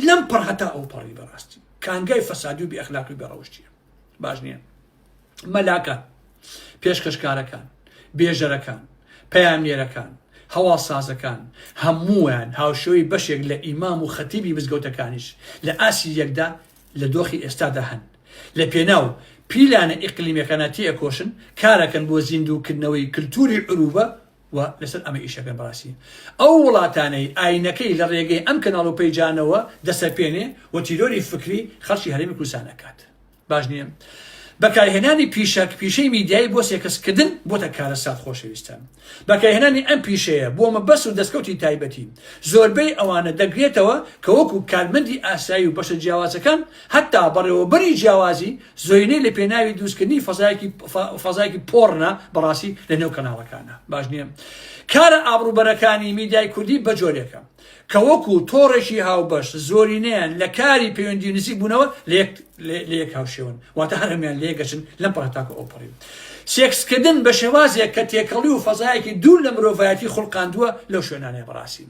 لەم پڕ هەتا ئەو پەڕی بەڕاستی کانگای فەسادی و بێ ئەخلاقی و بێ ڕەوشتیە باش نییە مەلاکان، پێشکەشکارەکان، بێژەرەکان، پەیامنێرەکان، هەواڵسازەکان، هەموویان هاوشێوەی بەشێک لە ئیمام و خەتیبی مزگەوتەکانیش لە ئاستی یەکدا لە دۆخی ئێستادا هەن لە پێناو پیلانە ئیقلیمیەکانا تێئەکۆشن، کارئەکەن بۆ زیندووکردنەوەی کلتوری عروبە و لەسەر ئەمە ئیشەکەن. بەڕاستی ئەو وڵاتانەی ئاینەکەی لە ڕێگەی ئەم کەناڵ و پەیجانەوە دەسەپێنێ و تیرۆری فکری خەڵکی هەرێمی کوردستان ئەکات. باش نییە؟ بەکارهێنانی پیشە پیشەی میدیایی بۆ سێکسکردن بۆتە کارەسات خۆشەویستان. بەکارهێنانی ئەم پیشەیە بۆ مەبەست و دەستکەوتی تایبەتی زۆربەی ئەوانە دەگرێتەوە کە وەکو کارمەندی ئاسایی و بەشە جیاوازەکان هەتا بەڕێوەبەری جیاوازی زۆینەی لە پێناوی دروستکردنی فەزایەکی فەزایەکی پۆڕنە بەڕاستی لە نێو کەناڵەکانە باش نییە کارە ئابڕوبەرەکانی میدیای کوردی بە جۆرێکە کە وەکو تۆڕێکی هاوبەش زۆرینەیان لە کاری پەیوەندی نزیک بوونەوە لە یەک هاوشێوەن واتە هەر هەموویان لە یەک ئەچن لەم پەڕە تاکو ئەو پەڕی. سێکسکردن بە شێوازێک کە تێکەڵی و فەزایەکی دوور لە مرۆڤایەتی خوڵقاندووە لەو شوێنانەیە بەڕاستی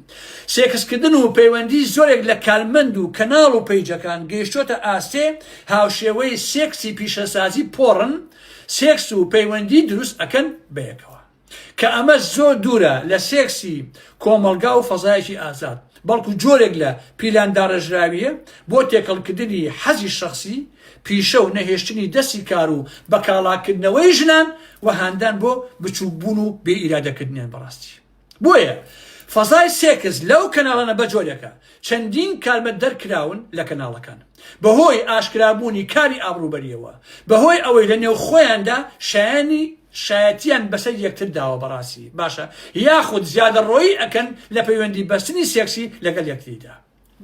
سێکسکردن و پەیوەندی زۆرێک لە کارمەند و کەناڵ و پەیجەکان گەیشتۆتە ئاستێ هاوشێوەی سێکسی پیشەسازی پۆڕن سێکس و پەیوەندی دروست ئەکەن بەیەکەوە. کە ئەمەش زۆر دوورە لە سێکسی کۆمەڵگا و فەزایەکی ئازاد، بەڵکو جۆرێک لە پیلانداڕێژراوییە بۆ تێکەڵکردنی حەزی شەخسی، پیشە و نەهێشتنی دەستی کار و بەکاڵاکردنەوەی ژنان و هاندان بۆ بچووکبوون و بێ ئیرادەکردنیان بەڕاستی. بۆیە فەزای سێکس لەو کەناڵانە بەجۆرێکە چەندین کارمەند دەرکراون لە کەناڵەکان بەهۆی ئاشکرابوونی کاری ئابڕووبەرییەوە، بەهۆی ئەوەی لە نێوخۆیاندا شایەنی شایەتیان بەسەر یەکتر داوە بەڕاستی باشە یاخود زیادەڕۆیی ئەکەن لە پەیوەندی بەستنی سێکسی لەگەڵ یەکتریدا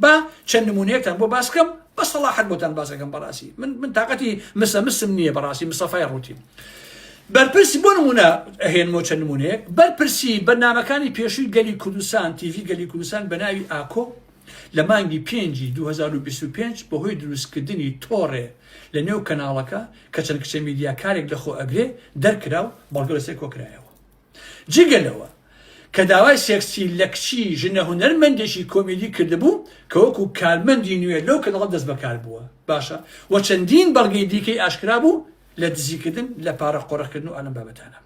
با چەند نمونەیەکتان بۆ باس بکەم بە سەڵاحەت بۆتان باس ئەکەم بەڕاستی من من تاقەتی مسە مسم نییە بەڕاستی مسەفای ڕووتی بەرپرسی بۆ نمونە ئەهێنمەوە چەند نمونەیەک بەرپرسی بەرنامەکانی پێشووی گەلی کوردستان تیڤی گەلی کوردستان بە ناوی ئاکۆ لە مانگی پێنجی 2025 بەهۆی دروستکردنی تۆڕێ لە نێو کەناڵەکە کە چەند کچە میدیاکارێک لەخۆ ئەگرێ دەرکرا و بەڵگە لەسەر کۆکرایەوە. جگە لەوە کە داوای سێکسی لە کچی ژنە هونەرمەندێکی کۆمیدی کردبوو کە وەکو کارمەندی نوێ لەو کەناڵە دەستبەکار بووە باشە و چەندین بەڵگەی دیکەی ئاشکرا بوو لە دزیکردن لە پارە قۆرخکردن و ئالەم بابەتانە.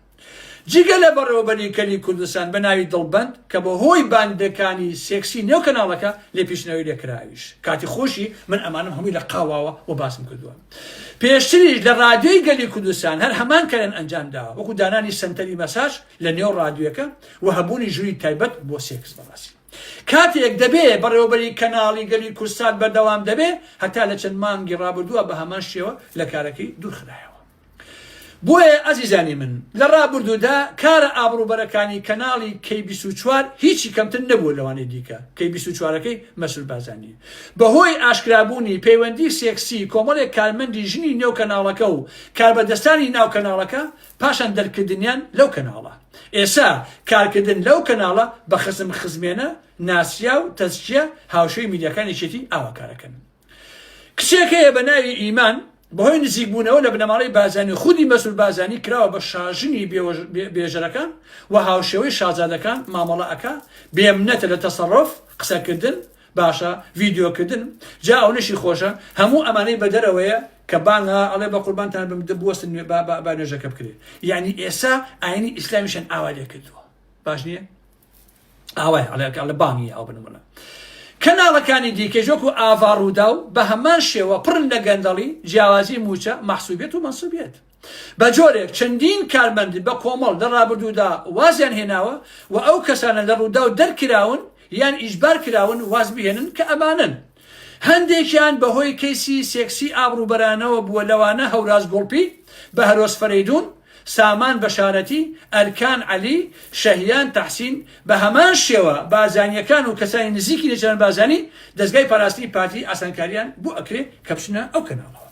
جگە لە بەڕێوەبەری کەلی کوردستان بە ناوی دڵبەند کە بە هۆی باندەکانی سێکسی نێو کەناڵەکە لێپیچنەوەی لێ کرا ئەویش کاتی خۆشی من ئەمانەم هەمووی لە قاواوە و باسم کردووە پێشتریش لە ڕادیۆی گەلی کوردستان هەر هەمان کاریان ئەنجام داوە وەکو دانانی سەنتەری مەساج لە نێو ڕادیۆکە و هەبوونی ژووری تایبەت بۆ سێکس بەڕاستی کاتێک دەبێ بەڕێوەبەری کەناڵی گەلی کوردسات بەردەوام دەبێ هەتا لە چەند مانگی ڕابردووە بە هەمان شێوە لە کارەکەی دوورخرایەوە. بۆیە ئەزیزانی من لە ڕابردوودا کارە ئابڕوبەرەکانی کەناڵی کەی 24 هیچی کەمتر نەبووە لەوانەی دیکە کەی 24ەکەی مەسرور بارزانی بەهۆی ئاشکرابوونی پەیوەندی سێکسی کۆمەڵێک کارمەندی ژنی نێو کەناڵەکە و کاربەدەستانی ناو کەناڵەکە پاشان دەرکردنیان لەو کەناڵە ئێسا کارکردن لەو کەناڵە بە خزم خزمێنە ناسیاو تەزکیە هاوشێوەی میدیاکانی یەکێتی ئاوا کارەکەن. کچێک هەیە بە ناوی ئیمان بەهۆی نزیکبوونەوە لە بنەماڵەی بارزانی خودی مەسرور بارزانی کراوە بە شاژنی بێژەرەکان و هاوشێوەی شازادەکان مامەڵە ئەکا بێمنەتە لە تەسەڕۆف قسەکردن باشە ڤیدیۆکردن جا ئەونەشی خۆشە هەموو ئەمانەی بە دەرەوەیە کە بانگا ئەڵێ بە قوربانتان بم بوەستن با نوێژەکە بکرێ یعنی ئێسا ئاینی ئیسلامیشان ئاوا لێ کردووە باش نییە؟ ئاوای ئەڵێ ئەڵێ بانگی ئاو بنمونە کەناڵەکانی دیکەش وەکو ئاڤا ڕووداو بە هەمان شێوە پڕن لە گەندەڵی جیاوازی موچە مەحسوبیەت و مەنسوبیەت بە جۆرێک چەندین کارمەند بە کۆمەڵ لە ڕابردوودا وازیان هێناوە و ئەو کەسانە لە ڕووداو دەرکراون یان ئیجبار کراون واز بهێنن کە ئەمانەن هەندێکیان بەهۆی کەیسی سێکسی ئابڕووبەرانەوە بووە لەوانە هەوراز گوڵپی، بەهرۆز فەرەیدوون، سامان بەشارەتی، ئەرکان عەلی، شەهیان تەحسین، بە هەمان شێوە بارزانییەکان و کەسانی نزیکی نێچیرڤان بارزانی دەزگای پاراستنی پارتی ئاسانکاریان بۆ ئەکرێ کە بچنە ئەو کەناڵەوە.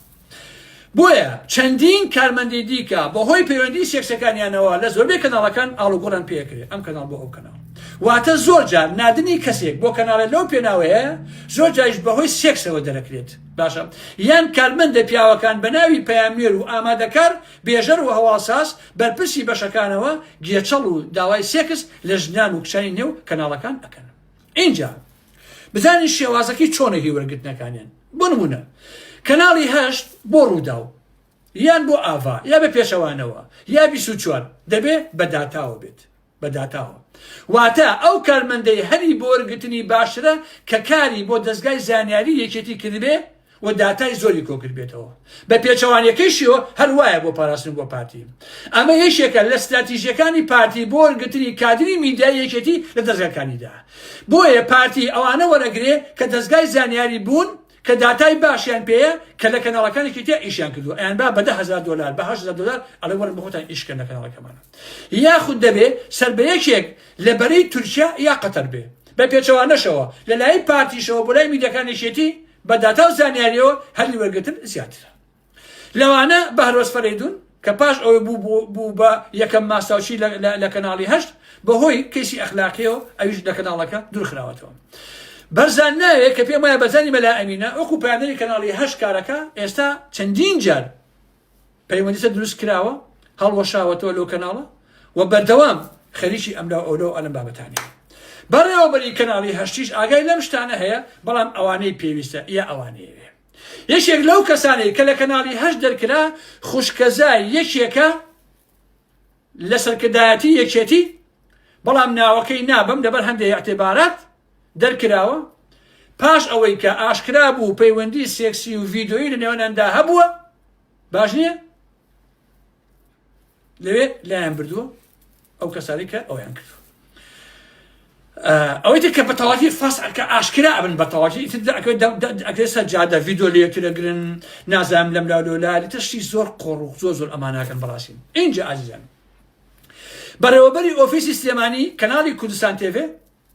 بۆیە چەندین کارمەندی دیکە بەهۆی پەیوەندی سێکسەکانیانەوە لە زۆربەی کەناڵەکان ئاڵوگۆڕیان پێکرێ ئەم کەناڵ بۆ ئەو کەناڵ واتە زۆر جار ناردنی کەسێک بۆ کەناڵێ لەو پێناوەیە زۆر جاریش بەهۆی سێکسەوە دەرەکرێت باشە یان کارمەندە پیاوەکان بە ناوی پەیامنێر و ئامادەکار بێژەر و هەواڵساز بەرپرسی بەشەکانەوە گێچەڵ و داوای سێکس لە ژنان و کچانی نێو کەناڵەکان ئەکەن ئینجا بزانین شێوازەکەی چۆنە هی وەرگرتنەکانیان بۆ نمونە کەناڵی هەشت بۆ ڕووداو یان بۆ ئاڤا یا بە پێچەوانەوە یا 24 دەبێ بە داتاوە بێت بە داتاوە واتە ئەو کارمەندەی هەلی بۆ وەرگرتنی باشترە کە کاری بۆ دەستگای زانیاری یەکێتی کردبێ و داتای زۆری کۆکردبێتەوە. بە پێچەوانەکەیشیەوە هەر وایە بۆ پاراستن بۆ پارتی. ئەمە یەکێکە لە ستراتیژیەکانی پارتی بۆ وەرگرتنی کادری میدیای یەکێتی لە دەزگاکانیدا. بۆیە پارتی ئەوانە وەرەگرێ کە دەزگای زانیاری بوون. کە داتای باشیان پێیە کە لە کەناڵەکانی یەکێتیا ئیشیان کردووە ئەیان با بە 10,000 دۆلار بە 8,000 دۆلار ئەڵێ وەرن بەخۆتان ئیش کەن لە کەناڵەکەمانە یاخود دەبێ سەر بە یەکێک لە بەرەی تورکیا یا قەتەر بێ بە پێچەوانەشەوە لە لای پارتیشەوە بۆ لای میدیاکانی یەکێتی بە داتا و زانیاریەوە هەلی وەرگرتن زیاترە لەوانە بەهرۆز فەرەیدون کە پاش ئەوەی بوو بە یەکەم ماستاوچی لە کەناڵی هەشت بەهۆی کەیسی ئەخلاقیەوە ئەویش لە کەناڵەکە دوورخراوەتەوە. بەرزان ناوێ کە پێم وایە بەرزانی مەلا ئەمینە وەکو پەیامنێری کەناڵی هەشت کارەکە ئێستا چەندین جار پەیوەندی سەر دروست کراوە هەڵوەشاوەتەوە لەو کەناڵە و بەردەوام خەریکی ئەملا و ئەولە و ئەلم بابەتانەیە. بەڕێوەبەری کەناڵی هەشتیش ئاگای لەم شتانە هەیە بەڵام ئەوانەی پێویستە یا ئەوانەیەوێ. یەکێک لەو کەسانەی کە لە کەناڵی هەشت دەرکرا خوشکەزای یەکێکە لە سەرکردایەتی یەکێتی بەڵام ناوەکەی نابم لەبەر هەندێک اعتبارات دەرکراوە پاش ئەوەی کە ئاشکرا بوو پەیوەندی سێکسی و ڤیدۆیی لە نێوانیاندا هەبووە باش نییە لەوێ لایان بردووە ئەو کەسانی کە ئەویان کردووە ئەوەی تر کە بە تەواوی فاس کە ئاشکرا ئەبن بە تەواوی تر ئەکرێت سەر جادە ڤیدۆ لە یەکترەگرن نازانم لەم لا لۆلا تر شتی زۆر قۆڕ و زۆر زۆر ئەماناکەن بەڕاستی ئینجا ئازیزان بەڕێوەبەری ئۆفیسی سلێمانی کەناڵی کوردستان تێڤێ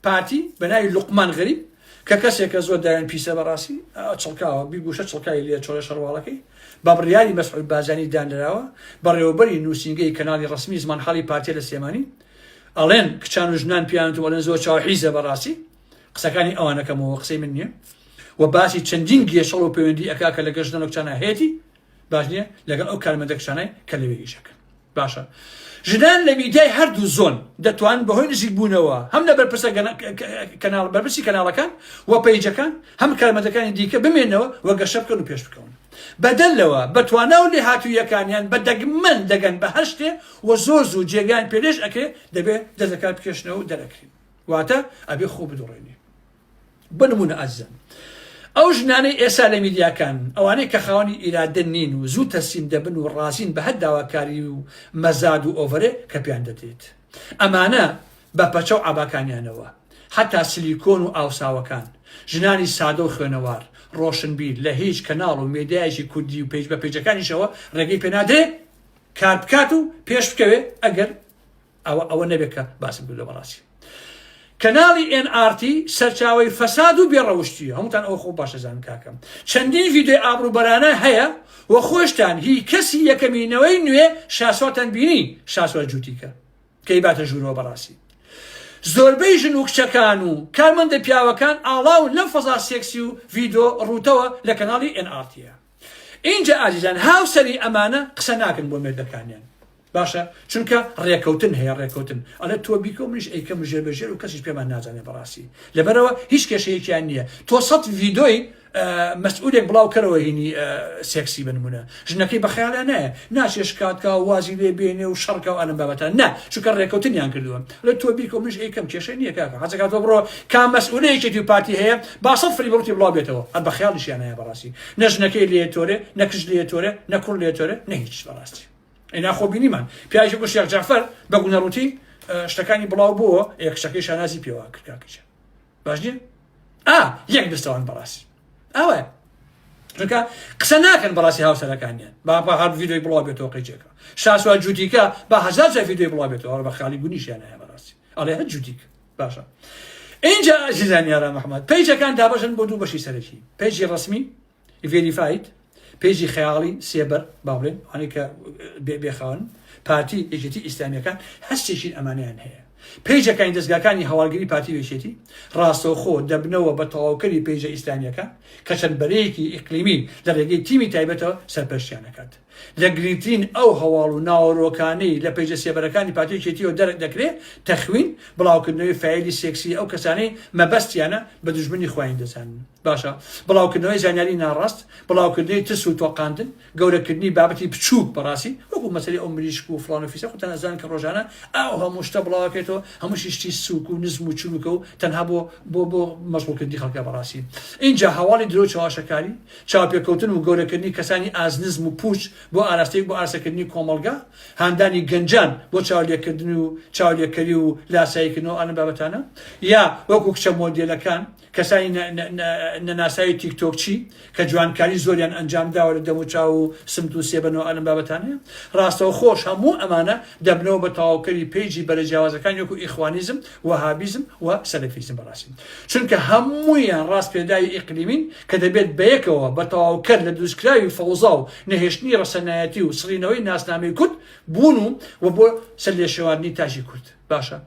پارتی بە ناوی لوقمان غەریب کە کەسێکە زۆر داوێن پیسە بەڕاستی چڵکاوە بیگوشە چڵکاوی لێ چۆڵە شەڕواڵەکەی بە بڕیاری مەسعود بارزانی دانراوە بەڕێوەبەری نووسینگەی کەناڵی ڕەسمی زمانحاڵی پارتیە لە سلێمانی ئەڵێن کچان و ژنان پیان و ئەڵێن زۆر چاو حیزە بەڕاستی قسەکانی ئەوانەکەمەوە قسەی من نییە و باسی چەندین گێشەڵ و پەیوەندی ئەکا کە لەگەڵ ژنان و کچانە هەیەتی باش نییە لەگەڵ ئەو کارمەندە کچانەی کە لەوێ ئیشەکەن باشە ژنان لە میدیای هەردوو زۆن دەتوانن بەهۆی نزیکبوونەوە هەم لە بەرپرسە کەناڵ بەرپرسی کەناڵەکان و پەیجەکان هەم کارمەندەکانی دیکە بمێنەوە و گەشە بکەن و پێش بکەون بەدەر لەوە بە توانا و لێهاتوویەکانیان بە دەگمەن دەگەن بە هەر شتێ و زۆر زوو جێگایان پێلێژ ئەکرێ دەبێ دەست لەکار بکێشنەوە و دەرەکرێن واتە ئەبێ خۆ بدوڕێنی بۆ نمونە ئازیزان ئەو ژنانەی ئێستا لە میدیاکان ئەوانەی کە خاوەنی ئیرادە نین و زوو تەسلیم دەبن و ڕازین بە هەر داواکاری و مەزاد و ئۆڤەرێ کە پێیان دەدرێت ئەمانە بە پەچە و عەباکانیانەوە حەتا سلیکۆن و ئاوساوەکان ژنانی سادە و خوێنەوار ڕۆشنبیر لە هیچ کەناڵ و مێدیایەکی کوردی و پەیج بە پەیجەکانیشەوە ڕێگەی پێنادرێ کار بکات و پێش بکەوێ ئەگەر ئەوە ئەوە نەبێت کە باسم کردووە بەڕاستی کەناڵی NRT سەرچاوەی فەساد و بێڕەوشتیە هەمووتان ئەوە خۆ باش دەزانن کاکەم چەندین ڤیدیۆی ئابڕووبەرانە هەیە و خۆشتان هی کەسی یەکەمی نەوەی نوێ شاسواتان بینی شاسوار جوتیکە کە ئیباتە ژوورەوە بەڕاستی زۆربەی ژن و کچەکان و کارمەندە پیاوەکان ئاڵاون لەم فەزا سێکسی و ڤیدۆ ڕووتەوە لە کەناڵی NRT ئینجا ئازیزان هاوسەری ئەمانە قسە ناکەن بۆ مێردەکانیان باشە چونکە ڕێکەوتن هەیە ڕێکەوتن ئەڵێ تۆ بیکە و منیش ئەیکەم ژێر بە ژێر و کەسیش پێمان نازانێ بەڕاستی لەبەرەوە هیچ کێشەیەکیان نییە تۆ سەد ڤیدۆی مەسئولێک بڵاو کەرەوە هینی سێکسی بنمونە ژنەکەی بە خەیاڵیان نایە ناچێ شکات کا و وازی لێ بێنێ و شەڕکە و ئەلم بابەتە نا چونکە ڕێکەوتنیان کردووە لە تۆ بیکە و منیش ئەیکەم کێشەی نییە کاکە حەزەکات تۆ بڕۆ کام مەسئولەیەکی و پارتی هەیە با سەد فری بڕوتی بڵاو بێتەوە هەر بە خەیاڵیشیان نایە بەڕاستی نە ژنەکەی لێ تۆرێ نە کچ لێ تۆرێ نە کوڕ لێ تۆرێ نە هیچ بەڕاستی ئەی ناخۆ بینیمان پیاوێکی وەکو شێخ جەعفەر بە گونەڕووتی شتەکانی بڵاو بووە ئێ کچەکەی شانازی پێوە کرد کاکەجان باش نییە ئا یەک دەستەوان بەڕاستی ئەوە چونکە قسە ناکەن بەڕاستی هاوسەرەکانیان با با هەر ڤیدیۆی بڵاو بێتەوە قەیچێکە شاسوار جوتیکە با هەزار جار ڤیدیۆی بڵاو بێتەوە بە خاڵی گونیشیان هەیە بەڕاستی ئەڵێ هەر جوتیک باشە اینجا ئازیزان یارا محمد پەیجەکان دابەشن بۆ دوو بەشی سەرەکی پەیجی ڕسمی verified، پەیجی خەیاڵی سێبەر با بڵێن ئەوانەی کە بێخاوەن پارتی یەکێتی ئیسلامیەکان هەستێکی ئەمانیان هەیە پەیجەکانی دەستگاکانی هەواڵگری پارتی یەکێتی ڕاستەوخۆ دەبنەوە بە تەواوکەری پەیجە ئیسلامیەکان کە چەند بەرەیەکی ئیقلیمی لە ڕێگەی تیمی تایبەتەوە سەرپەرشتیان دەکات لە گرنگترین ئەو هەواڵ و ناوەرۆکانەی لە پەیجە سێبەرەکانی پارتی یەکێتیەوە دەرک دەکرێ تەخوین بڵاوکردنەوەی فایلی سێکسی ئەو کەسانەی مەبەستیانە بە دوژمنی خۆیان دەزانن باشە بڵاوکردنەوەی زانیاری ناڕاست، بڵاوکردنەوەی ترس و تۆقاندن، گەورەکردنی بابەتی بچووک بەڕاستی وەکو. وەکو مەسەلەی ئەو مریشک و فڵان و فیسە خۆتان ئەزانن کە ڕۆژانە ئەو هەموو شتە بڵاوەکرێتەوە هەمووشی شتی سوک و نزم و چروکە و تەنها بۆ بۆ بۆ مەشغوڵکردنی خەڵکە بەڕاستی ئینجا هەواڵی درۆ چەواشەکاری چاوپێکەوتن و گەورەکردنی کەسانی ئازنزم و پوچ بۆ ئاراستەی بۆ ئاراستەکردنی کۆمەڵگا هاندانی گەنجان بۆ چاولێکردن و چاولێکەری و لاساییکردنەوە ئەم بابەتانە یا وەکو کچە مۆدێلەکان کەسانی نەناساوی تیکتۆکچی کە جوانکاری زۆریان ئەنجام داوە لە دەموچاو و سمت و سێبەنەوە ئەلم بابەتانەیە ڕاستەوخۆش هەموو ئەمانە دەبنەوە بە تەواوکەری پەیجی بەرە جیاوازەکانی وەکو ئیخوانیزم، وەهابیزم و سەلەفیزم بەڕاستی چونکە هەموویان ڕاست پێداوی ئیقلیمین کە دەبێت بەیەکەوە بە تەواوکەر لە دروستکراوی فەوزا و نەهێشتنی ڕەسەنایەتی و سڕینەوەی ناسنامەی کورد بوون و و بۆ سەرلێشێواندنی تاکی کورد باشە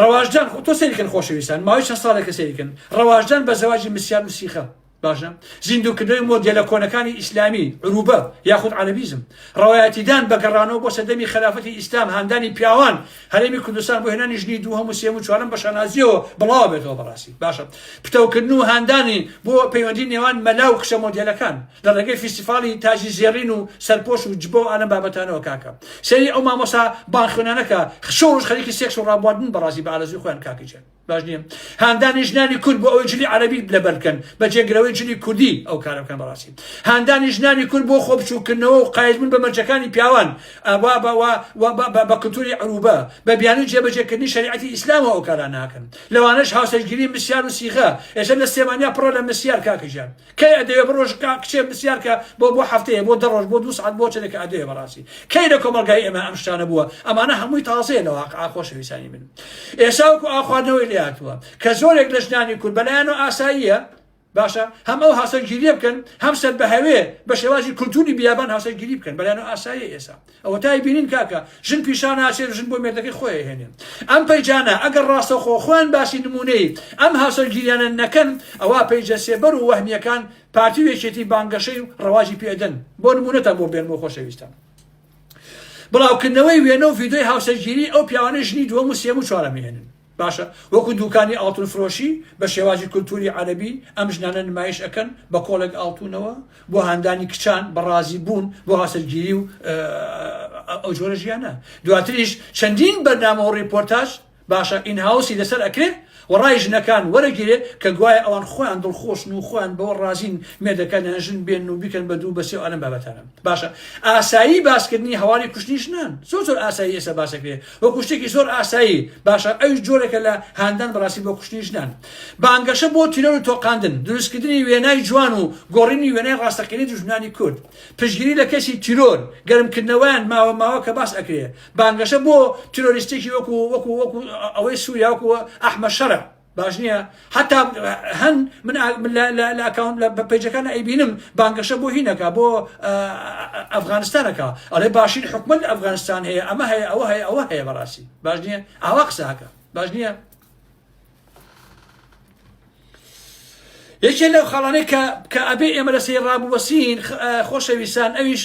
ڕەواجدان تۆ سەیرکەن خۆشەویستان ماوەی چەند ساڵێکە سەیرکەن ڕەواجدان بە زەواجی مسیار و سیخە باشە زیندووکردنەوەی مۆدێلە کۆنەکانی ئیسلامی عروبە یاخود عەرەبیزم ڕەوایەتیدان بە گەڕانەوە بۆ سەردەمی خەلافەتی ئیسلام هاندانی پیاوان هەرێمی کوردستان بۆ هێنانی ژنی دووهەم و سێم و چوارەم بە شانازیەوە بڵاوە بێتەوە بەڕاستی باشە پتەوکردن و هاندانی بۆ پەیوەندی نێوان مەلا و کچە مۆدێلەکان لە ڕێگەی فیستیفاڵی تاجی زێڕین و سەرپۆش و جبە و ئالەم بابەتانەوە کاکە سەیری ئەو مامۆستا بانگخوێنانە کە شەو ڕۆژ خەریکی سێکس و ڕابواردن بەڕاستی بە ئارەزووی خۆیان کاکە گیان باش نییە هاندانی ژنانی کورد بۆ ئەوەی جلی عەرەبی لەبەر بکەن بە جێگرەوەی جلی کوردی ئەو کارە بکەن بەڕاستی هاندانی ژنانی کورد بۆ خۆ بچووکردنەوە و قایلبوون بە مەرجەکانی پیاوان بە کلتوری عروبە بە بیانووی جێبەجێکردنی شەریعەتی ئیسلامەوە ئەو کارانە ئەکەن لەوانەش هاوسەرگیری مسیار و سیغە ئێستا لە سلێمانیا پڕە لە مسیار کاکە گیان کەی ئەدەوێ بڕۆ کچێ مسیار کە بۆ بۆ هەفتەیە بۆ دە ڕۆژ بۆ دوو سەعات بۆ چەندێکە ئەدەوێ بەڕاستی کەی لە کۆمەڵگای ئێمە ئەم شتانە بووە ئەمانە هەمووی تازەیە لە واقع خۆشەویستانی من ئێستا وەکو ئاخواردنەوەی لێ هاتووە کە زۆرێک لە ژنانی کورد بەلایەنەوە ئاساییە باشە هەم ئەو هاوسەرگیریە بکەن هەم سەر بە هەوێ بە شێوازی کولتوری بیابان هاوسەرگیری بکەن بەلایەنەوە ئاساییە ئێستا ئەوەتای بینین کاکە ژن پیشان ناچێت ژن بۆ مێردەکەی خۆی هێنێ ئەم پەیجانە ئەگەر ڕاستەوخۆ خۆیان باسی نمونەی ئەم هاوسەرگیریانە نەکەن ئەوا پەیجە سێبەر و وەهمیەکان پارتی و یەکێتی بانگەشەی و ڕەواجی پێدەن بۆ نمونەتان بۆ بێنمەوە خۆشەویستان بڵاوکردنەوەی وێنە و ڤیدۆی هاوسەرگیری ئەو پیاوانەی ژنی دووەم و سێم و چوارەم هێنن باشە وەکو دوکانی ئاڵتون فرۆشی بە شێوازی کولتوری عەرەبی ئەم ژنانە نمایش ئەکەن بە کۆڵێک ئاڵتونەوە بۆ هاندانی کچان بە ڕازی بوون بۆ هاوسەرگیری و ئەو جۆرە ژیانە دواتریش چەندین بەرنامە و ڕیپۆرتاج باشە in-house ی لەسەر ئەکرێ و ڕای ژنەکان وەرەگیرێ کە گوایە ئەوان خۆیان دڵخۆشن و خۆیان بەوە ڕازین مێردەکانیان ژن بێنن و بیکەن بە دوو بە سێ و ئەلەم بابەتانە باشە ئاسایی باسکردنی هەواڵی کوشتنی ژنان زۆر زۆر ئاسایی ئێستا باسەکرێ وەکو شتێکی زۆر ئاسایی باشە ئەویش جۆرێکە لە هاندان بەڕاستی بۆ کوشتنی ژنان بانگەشە بۆ تیرۆر و تۆقاندن دروستکردنی وێنای جوان و گۆڕینی وێنای ڕاستەقینەی دوژمنانی کورد پشتگیری لە کەسی تیرۆر گەرمکردنەوەیان ماوە ماوە کە باس ئەکرێ بانگەشە بۆ تیرۆریستێکی وەکو وەکو وەکو ئەوەی سووریا وەکو ئەحمەد شەرع باش نییە حتا هەن من لە ئەکاونت لە پەیجەکان ئەیبینم بانگەشە بۆ هینەکە بۆ ئەفغانستانەکە ئەڵێ باشین حکومت لە ئەفغانستان هەیە ئەمە هەیە ئەوە هەیە ئەوە هەیە بەڕاستی باش نییە ئاوا قسەکە باش نییە یەکێ لەو خاڵانەی کە کە ئەبێ ئێمە لەسەری ڕابوەسین خۆشەویستان ئەویش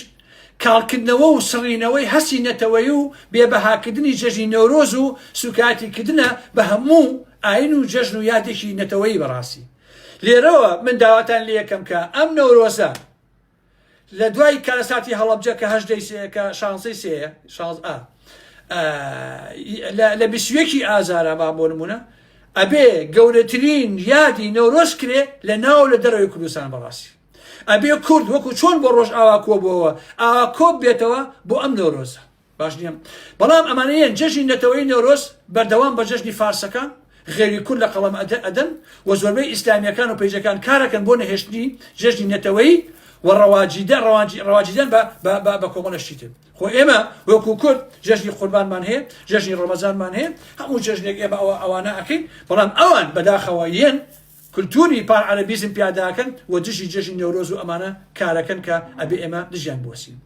کاڵکردنەوە و سڕینەوەی هەستی نەتەوەیی و بێبەهاکردنی جەژنی نەورۆز و سوکایەتیکردنە بە هەموو ئاین و جەژن و یادێکی نەتەوەیی بەڕاستی لێرەوە من داواتان لێکەم کە ئەم نەورۆزە لە دوای کارەساتی هەڵەبجە کە هەژدەی سێ کە شانزەی سێیە شانز ئا لە بیست و یەکی ئازارا با بۆ نمونە ئەبێ گەورەترین یادی نەورۆز کرێ لە ناو لە دەرەوەی کوردستان بەڕاستی ئەبێ کورد وەکو چۆن بۆ ڕۆژ ئاوا کۆبووەوە ئاوا کۆب بێتەوە بۆ ئەم نەورۆزە باش نییە بەڵام ئەمانە یەن جەژنی نەتەوەی نەورۆز بەردەوام بە جەژنی فارسەکان غێری کورد لە قەڵەم ئەدەن و زۆربەی ئیسلامیەکان و پەیجەکان کارەکەن بۆ نەهێشتنی جەژنی نەتەوەیی و ڕەواجیدە ڕەواجیدان بە بە بە کۆمەڵە شتی تر خۆ ئێمە وەکو کورد جەژنی قوربانمان هەیە جەژنی ڕەمەزانمان هەیە هەموو جەژنێک ئێمە ئەوە ئەوانە ئەکەین بەڵام ئەوان بەداخەوە یەن کلتوری پان عەرەبیزم پیاداکەن و دژی جەژنی نەورۆز و ئەمانە کارەکەن کە ئەبێ ئێمە دژیان بوەسین.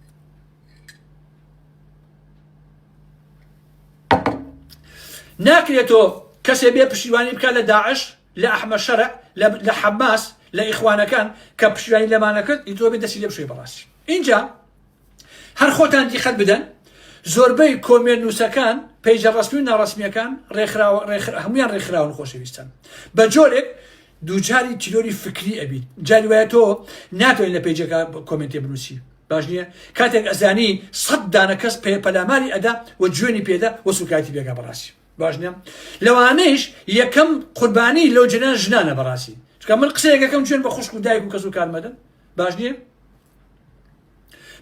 ناکرێت تۆ کەسێ بێ پشتیوانی بکات لە داعش لە ئەحمە شەرع لە حەماس لە ئیخوانەکان کە پشتیوانی لەمانە کرد ئیتۆ بێ دەستی لێ بشوی بەڕاستی اینجا هەر خۆتان دیقەت بدەن زۆربەی کۆمێنت نووسەکان پەیجە ڕسمی و ناڕسمیەکان ڕێکخراوە هەمویان ڕێکخراون خۆشەویستان بە جۆرێک دووچاری تیرۆری فکری ئەبیت جاری وایە تۆ ناتوانین لە پەیجەکە کۆمێنتێ بنووسی. باش نییە کاتێک ئەزانی سە دانە کەس پێ پەلاماری ئەدا و جوێنی پێدا و سوکایەتی پێکا بەڕاستی باش نییە لەوانەیش یەکەم قوربانی لەو جنان ژنانە بەڕاستی چکە من قسەیەکەکەم جوێن بە خوشک و دایک و کەس و کارمەدەن باش نییە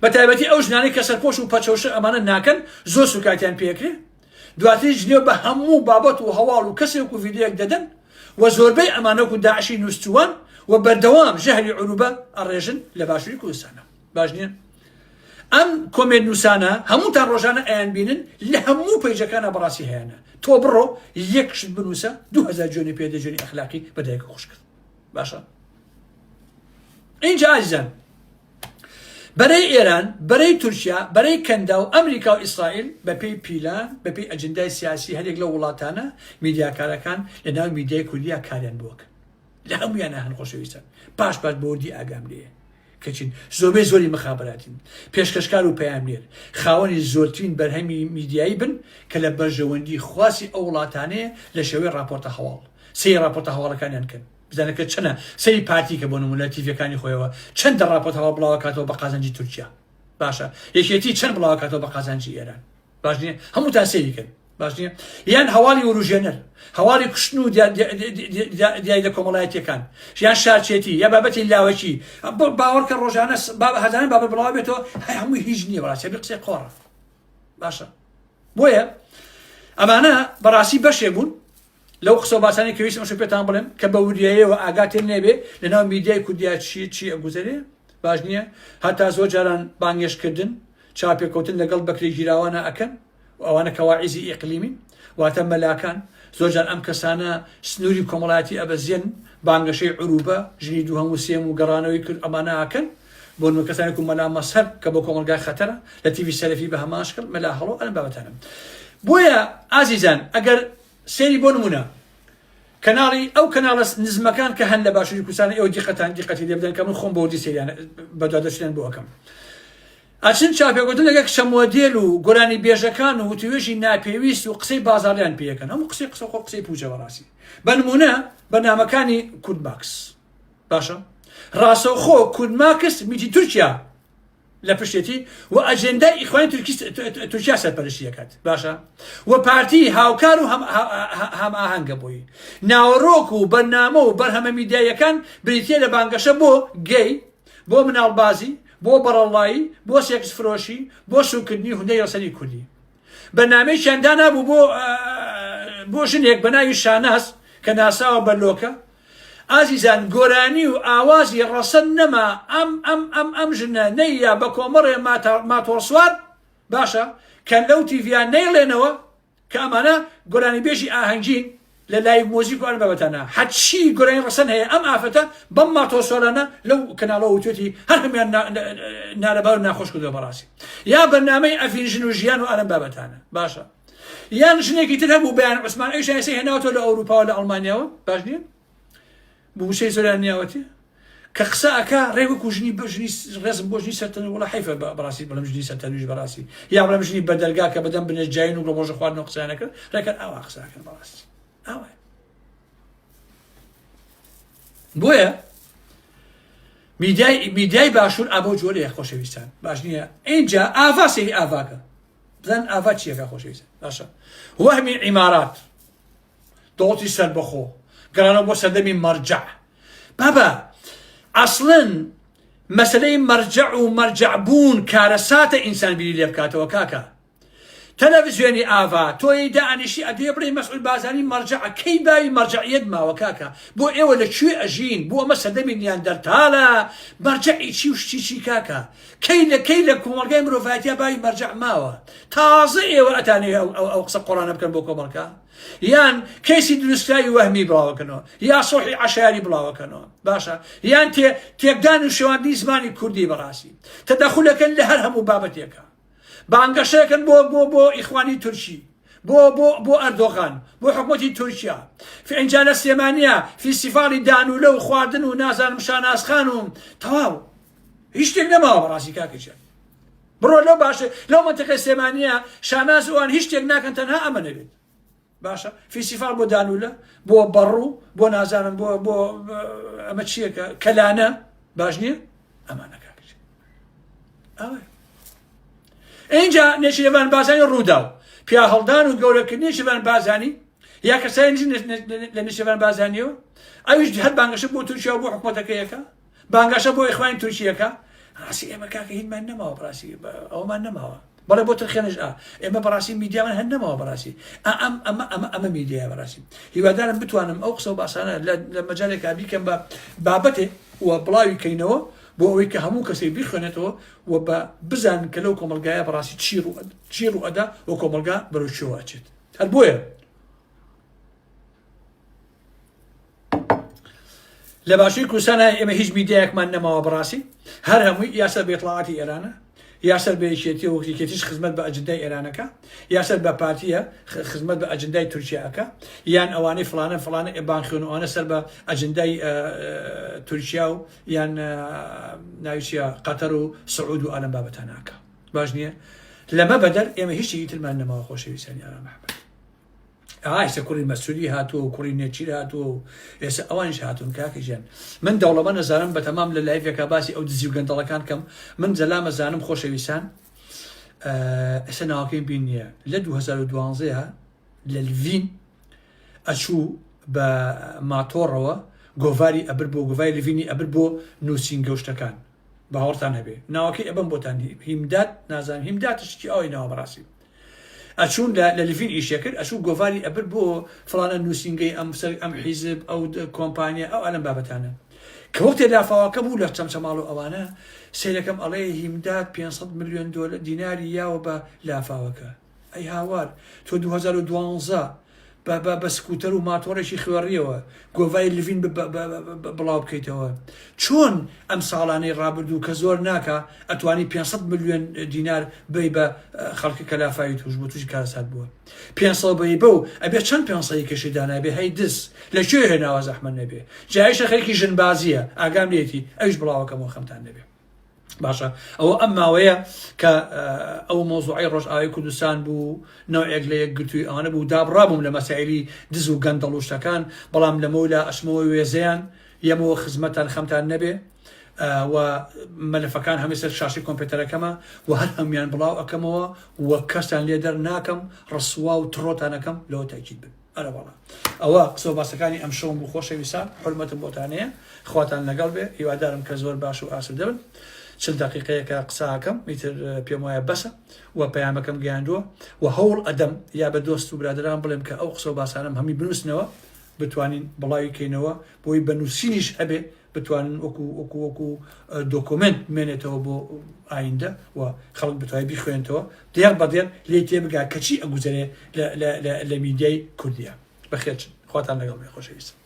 بە تایبەتی ئەو ژنانەی کە سەرپۆش و پەچەوشە ئەمانە ناکەن زۆر سوکاتیان پێکرێ دواتریش جنێو بە هەموو بابەت و هەواڵ و کەسێک و ڤیدیۆیەک دەدەن و زۆربەی ئەمانە وەکو داعشی نووستووان و بەردەوام ژەهری عروبە ئەڕێژن لە باشووری کوردستانە باش نییە ئەم comment نووسانە هەمووتان ڕۆژانە ئەیان بینن لە هەموو page ەکانە بەڕاستی هەیەە تۆ بڕۆ یەک شت بنووسە 2000 جوێنی پێدە جوێنی ئەخلاقی بە دایک خۆش کرد باشە اینجا ئازیزان بەرەی ئێران، بەرەی تورکیا، بەرەی کەنداو، ئەمریکا و ئیسرائیل بەپێی پیلان، بەپێی ئەجندای سیاسی هەریەک لەو وڵاتانە، میدیاکارەکان لەناو میدیای کوردیا کاریان بۆ ئەکەن. لە هەموویانا هەن خۆشەویستان. باش باش بە وردی ئاگام لێیە. کەچین زۆربەی زۆری مخابراتین، پێشکەشکار و پەیامنێر، خاوەنی زۆرترین بەرهەمی میدیایی بن کە لە بەرژەوەندی خواستی ئەو وڵاتانەیە لە شێوەی ڕاپۆرتە هەواڵ. سەیری ڕاپۆرتە هەواڵەکانیان کەن. بزانە کە چەنە سەری پارتی کە بۆ نمونە تیڤەکانی خۆیەوە چەندە ڕاپۆرت هەواڵ بڵاوەکاتەوە بە قازانجی تورکیا باشە یەکێتی چەند بڵاوەکاتەوە بە قازانجی ئێران باش نییە هەمووتان سەیری کەن باش نییە یان هەواڵی وروژێنەر هەواڵی کوشتن و دیاریدە کۆمەڵایەتیەکان یان شارچێتی یا بابەتی لاوەکی باوەڕکە ڕۆژانە هەزاران بابەت بڵاو بێتەوە هەمووی هیچ نییە بەڕاستی قسەی قۆڕە باشە بۆیە ئەمانە بەڕاستی بەشێ بوون لەو قسە و باسانەی کە ویستم ئەمشەو پێتان بڵێم کە بە وریاییەوە ئاگاتێن نەبێ لەناو میدیای کوردیا چی چی ئەگوزەرێ باش نییە هەتا زۆر جاران بانگێشتکردن چاپێکەوتن لەگەڵ بەکرێگیراوانە ئەکەن و ئەوانە کە واعیزی ئیقلیمین واتە مەلاکان زۆر جار ئەم کەسانە سنووری کۆمەڵایەتی ئەبەزێن بانگەشەی عروبە ژنی دووهەم و سێم و گەڕانەوەی کرد ئەمانە ئەکەن بۆ نموونە کەسانێک و مەلا مەزهەر کە بۆ کۆمەڵگای خەتەرە لە تیڤی سەلەفی بە هەمان شکڵ مەلا هەڵۆ ئەم بابەتانە بۆیە ئازیزان ئەگەر سەیری بۆ نمونە کەناڵی ئەو کەناڵە نزمەکان کە هەن لە باشووری کوردستان ئێوە دیقەتان دیقەتی لێ بدەن کە من خۆم بۆ وردی سەیریان بەدوادەچوونیان بۆ ئەکەم ئەچن چاپێکەوتن لەگەڵ کچە مۆدێل و گۆرانی بێژەکان و وتوێژی ناپێویست و قسەی بازاڕیان پێەکەن هەموو قسەی قسە خۆ قسەی پوچە بەڕاستی بە نمونە بەرنامەکانی کوردماکس باشە ڕاستەوخۆ کوردماکس میتی تورکیا لە پشتێتی و ئەجێندای ئیخوانی تورکی تورکیا سەرپەرشتی دەکات باشە و پارتی هاوکار و هەم ئاهەنگە بۆی ناوەڕۆک و بەرنامە و بەرهەمە میدیاییەکان بریتە لە بانگەشە بۆ گەی بۆ مناڵبازی بۆ بەڕەڵایی بۆ سێکس فرۆشی بۆ سوکردنی هونەری ڕەسەنی کوردی بەرنامەیەکیان دانابوو بۆ بۆ ژنێک بە ناوی شاناز کە ناساوە بە لۆکە ئازیزان گۆرانی و ئاوازی ڕەسەن نەما ئەم ئەم ئەم ئەم ژنە نەییا بە کۆمەڵێ ماتۆڕسوار باشە کە لەو تیڤیا نەیڵێنەوە کە ئەمانە گۆرانیبێژی ئاهەنگین لە live مۆزیک و ئەم بابەتانە هەرچی گۆرانی ڕەسەن هەیە ئەم ئافرەتە بەم ماتۆڕسوارانە لەو کەناڵەوە وتوێتی هەر هەموویان نالەبار و ناخۆش کردووە بەڕاستی یا بەرنامەی ئەفین ژن و ژیان و ئەم بابەتانە باشە یان ژنێکی تر هەبوو بەیان عوسمان ئەویش ئێستا هێناوەتەوە لە ئەوروپاوە لە ئەڵمانیاوە باش نییە بووشەی زۆریان نیاوەتی کە قسە ئەکا ڕێ وەکو ژنی بە ژنی ڕێزم بۆ ژنی سەرتەنوور وڵا حەیفە بەڕاستی بڵێم ژنی سەرتەنووریش بەڕاستی یا بڵێم ژنی بەدەرگا کە بەدەم بنێ جاین و گڵۆژە خواردن و قسەیان ئەکرد ڕێکەن ئاوا قسە ئەکەن بەڕاستی ئاوا بۆیە میدیای میدیای باشوور ئابۆ جۆرەیە خۆشەویستان باش نییە ئینجا ئاڤا سەیری ئاڤاکە بزان ئاڤا چیەکە خۆشەویستان باشە وەهمی عیمارات دەوڵەتی سەربەخۆ، گەڕانەوە بۆ سەردەمی مەرجەع. بابە ئەسڵەن مەسەلەی مەرجەع و مەرجەع بوون کارەساتە ئینسان بیری لێ بکاتەوە کاکە. تەلەڤزیۆنی ئاڤا تۆی دائەنیشی ئەدێ بڵێی مەسعود بارزانی مەرجەعە کەی باوی مەرجەعیەت ماوە کاکە بۆ ئێوە لە کوێ ئەژین بۆ ئەمە سەردەمی نیاندەرتالە مەرجەعی چی و شتی چی کاکە کەی لە کەی لە کۆمەڵگای مرۆڤایەتیا باوی مەرجەع ماوە تازە ئێوە ئەتانەوێ ئەو ئەو ئەو قسە قۆڕانە بکەن بۆ کۆمەڵگا یان کەیسی دروستکراوی وەهمی بڵاوەکەنەوە یا سۆحی عەشایەری بڵاوەکەنەوە باشە یان تێ تێکدان و شێواندنی زمانی کوردی بەڕاستی تەدەخولەکەن لە هەر هەموو بابەتێکە بانگەشەکەن بۆ بۆ بۆ ئیخوانی تورکی بۆ بۆ بۆ ئەردۆغان بۆ حکومەتی تورکیا فینجا لە سلێمانیا فیستیڤاڵی دانولە و خواردن و نازانم شانازخان و تەواو هیچ شتێک نەماوە بەڕاستی کاکە گیان بڕۆ لەو باشە لەو منتیقەی سلێمانیە شاناز ئەوان هیچ شتێک ناکەن تەنها ئەمە نەبێت باشە فیستیڤاڵ بۆ دانولە بۆ بەڕوو بۆ نازانم بۆ بۆ ئەمە چییەکە کەلانە باش نییە ئەمانە کاکە گیان. ئەوە ئینجا نێچیرڤان بارزانی ڕووداو پیاهەڵدان و گەورەکردنی نێچیرڤان بارزانی یا کەسانی لە نێچیرڤان بارزانیەوە ئەویش هەر بانگەشە بۆ تورکیا و بۆ حکوومەتەکەیەکە بانگەشە بۆ ئیخوانی تورکیەکە ڕاستی ئێمە کاکە هیچمان نەماوە بەڕاستی ئەومان نەماوە بەڵێ بۆ ترخێنش ئا ئێمە بەڕاستی میدیامان هەر نەماوە بەڕاستی ئەم ئەمە ئەمە ئەمە میدیایە بەڕاستی هیوادارم بتوانم ئەو قسە و باسانە لە مەجالێکا بیکەم بە بابەتێ و بڵاوی کەینەوە بۆ ئەوەی کە هەموو کەسێک بیخوێنێتەوە و بە بزانن کە لەو کۆمەڵگایە بەڕاستی چی ڕوو چی ڕوو ئەدا و کۆمەڵگا بەرەو کوێوە ئەچێت هەر بۆیە لە باشووری کوردستان ئێمە هیچ میدیایەکمان نەماوە بەڕاستی هەر هەمووی یا سەر بە ئیتڵاعاتی ئێرانە یا سەر بە یەکێتی و یەکێتیش خزمەت بە ئەجندای ئێرانەکە یا سەر بە پارتیە خزمەت بە ئەجندای تورکیاکە یان ئەوانەی فلانە فلانە بانخوێن ئەوانە سەر بە ئەجندای تورکیا و یان ناویچە قەتەر و سعود و ئالم بابەتاناکە باش نییە لەمە بەدەر ئێمە هیچ شتێکی ترمان نەماوە خۆشەویستانی ئارام ئەحمەد ئا ئێستا کوڕی مەسولی هاتووە و کوڕی نێچیر هاتووە و ئێستا ئەوانیش هاتوون کاکە گیان من دەوڵەمەند ئەزانم بەتەمام لە live ێکا باسی ئەو دزی و گەندەڵەکان کەم من جەلام ئەزانم خۆشەویستان ئێستا ناوەکەیم بین نییە لە 2012 لە لڤین ئەچوو بە ماتۆڕەوە گۆڤاری ئەبر بۆ گۆڤاری لڤینی ئەبر بۆ نووسینگە و شتەکان باوەڕتان هەبێ ناوەکەی ئەبەم بۆتان هیمداد نازانم هیمداد شتێکی ئەوەی ناوە بەڕاستی ئەچوون لە لە لڤین ئیشێ کرد ئەچوو گۆڤاری ئەبرد بۆ فڵانە نووسینگەی ئەم سەر ئەم حیزب ئەو کۆمپانیا ئەو ئەلەم بابەتانە کە وەختێ لافاوەکە بوو لە چەمچەماڵ و ئەوانە سەیرەکەم ئەڵێ هیمداد 500 ملیۆن دۆلار دیناری یاوە بە لافاوەکە ئەی هاوار تۆ 2012 بە بە بە سکوتەر و ماتۆڕێکی خوێڕیەوە گۆڤاری لڤین بڵاو بکەیتەوە چۆن ئەم ساڵانەی ڕابردوو کە زۆر ناکا ئەتوانی 500 ملیۆن دینار بەی بە خەڵکی کە لافاوی توش بوو تووشی کارەسات بووە 500 بەی بەو ئەبێ چەند 500 کەشی دانابێ هەی دز لە کوێ هێناوە زەحمەت نەبێ جایشە خەریکی ژنبازیە ئاگام لێتی ئەویش بڵاوەکەمەوە خەمتان نەبێ باشە ئەوە ئەم ماوەیە کە ئەو مۆزوعی ڕۆژئاوای کوردستان بوو نەوعێک لە یەکگرتووی ئەوانە بوو دابڕابووم لە مەسایلی دز و گەندەڵ و شتەکان بەڵام لەمەولا ئەچمەوە وێزەیان یەمەوە خزمەتان خەمتان نەبێ و مەلەفەکان هەمووی سەر شاشەی کۆمپیوتەرەکەمە و هەر هەمویان بڵاو ئەکەمەوە و کەستان لێ دەرناکەم ڕسوا و تڕۆتان ئەکەم لەوە تاکید بن. ئەرەوەڵا ئەوە قسەو باسەکانی ئەمشەوم بوو خۆشەویستان حورمەتم بۆتان هەیە خواتان لەگەڵ بێ هیوادارم کە زۆر باش و ئاسوودە بن چل دەقیقەیەکە قسە ئەکەم ئیتر پێم وایە بەسە و پەیامەکەم گەیاندووە و هەوڵ ئەدەم یا بە دۆست و برادەران بڵێم کە ئەو قسە و باسانەم هەمی بنووسنەوە بتوانین بڵاوی کەینەوە بۆی بە نووسینیش هەبێ بتوانن وەکو وەکو وەکو دۆکۆمێنت بمێنێتەوە بۆ ئایندە و خەڵک بتوانێت بیخوێنێتەوە دێڕ بە دێڕ لێی تێبگا کە چی ئەگوزەرێ لە لە لە لە میدیای کوردیا. بەخێرچن. خواتان لەگەڵ بێ خۆشەویستم.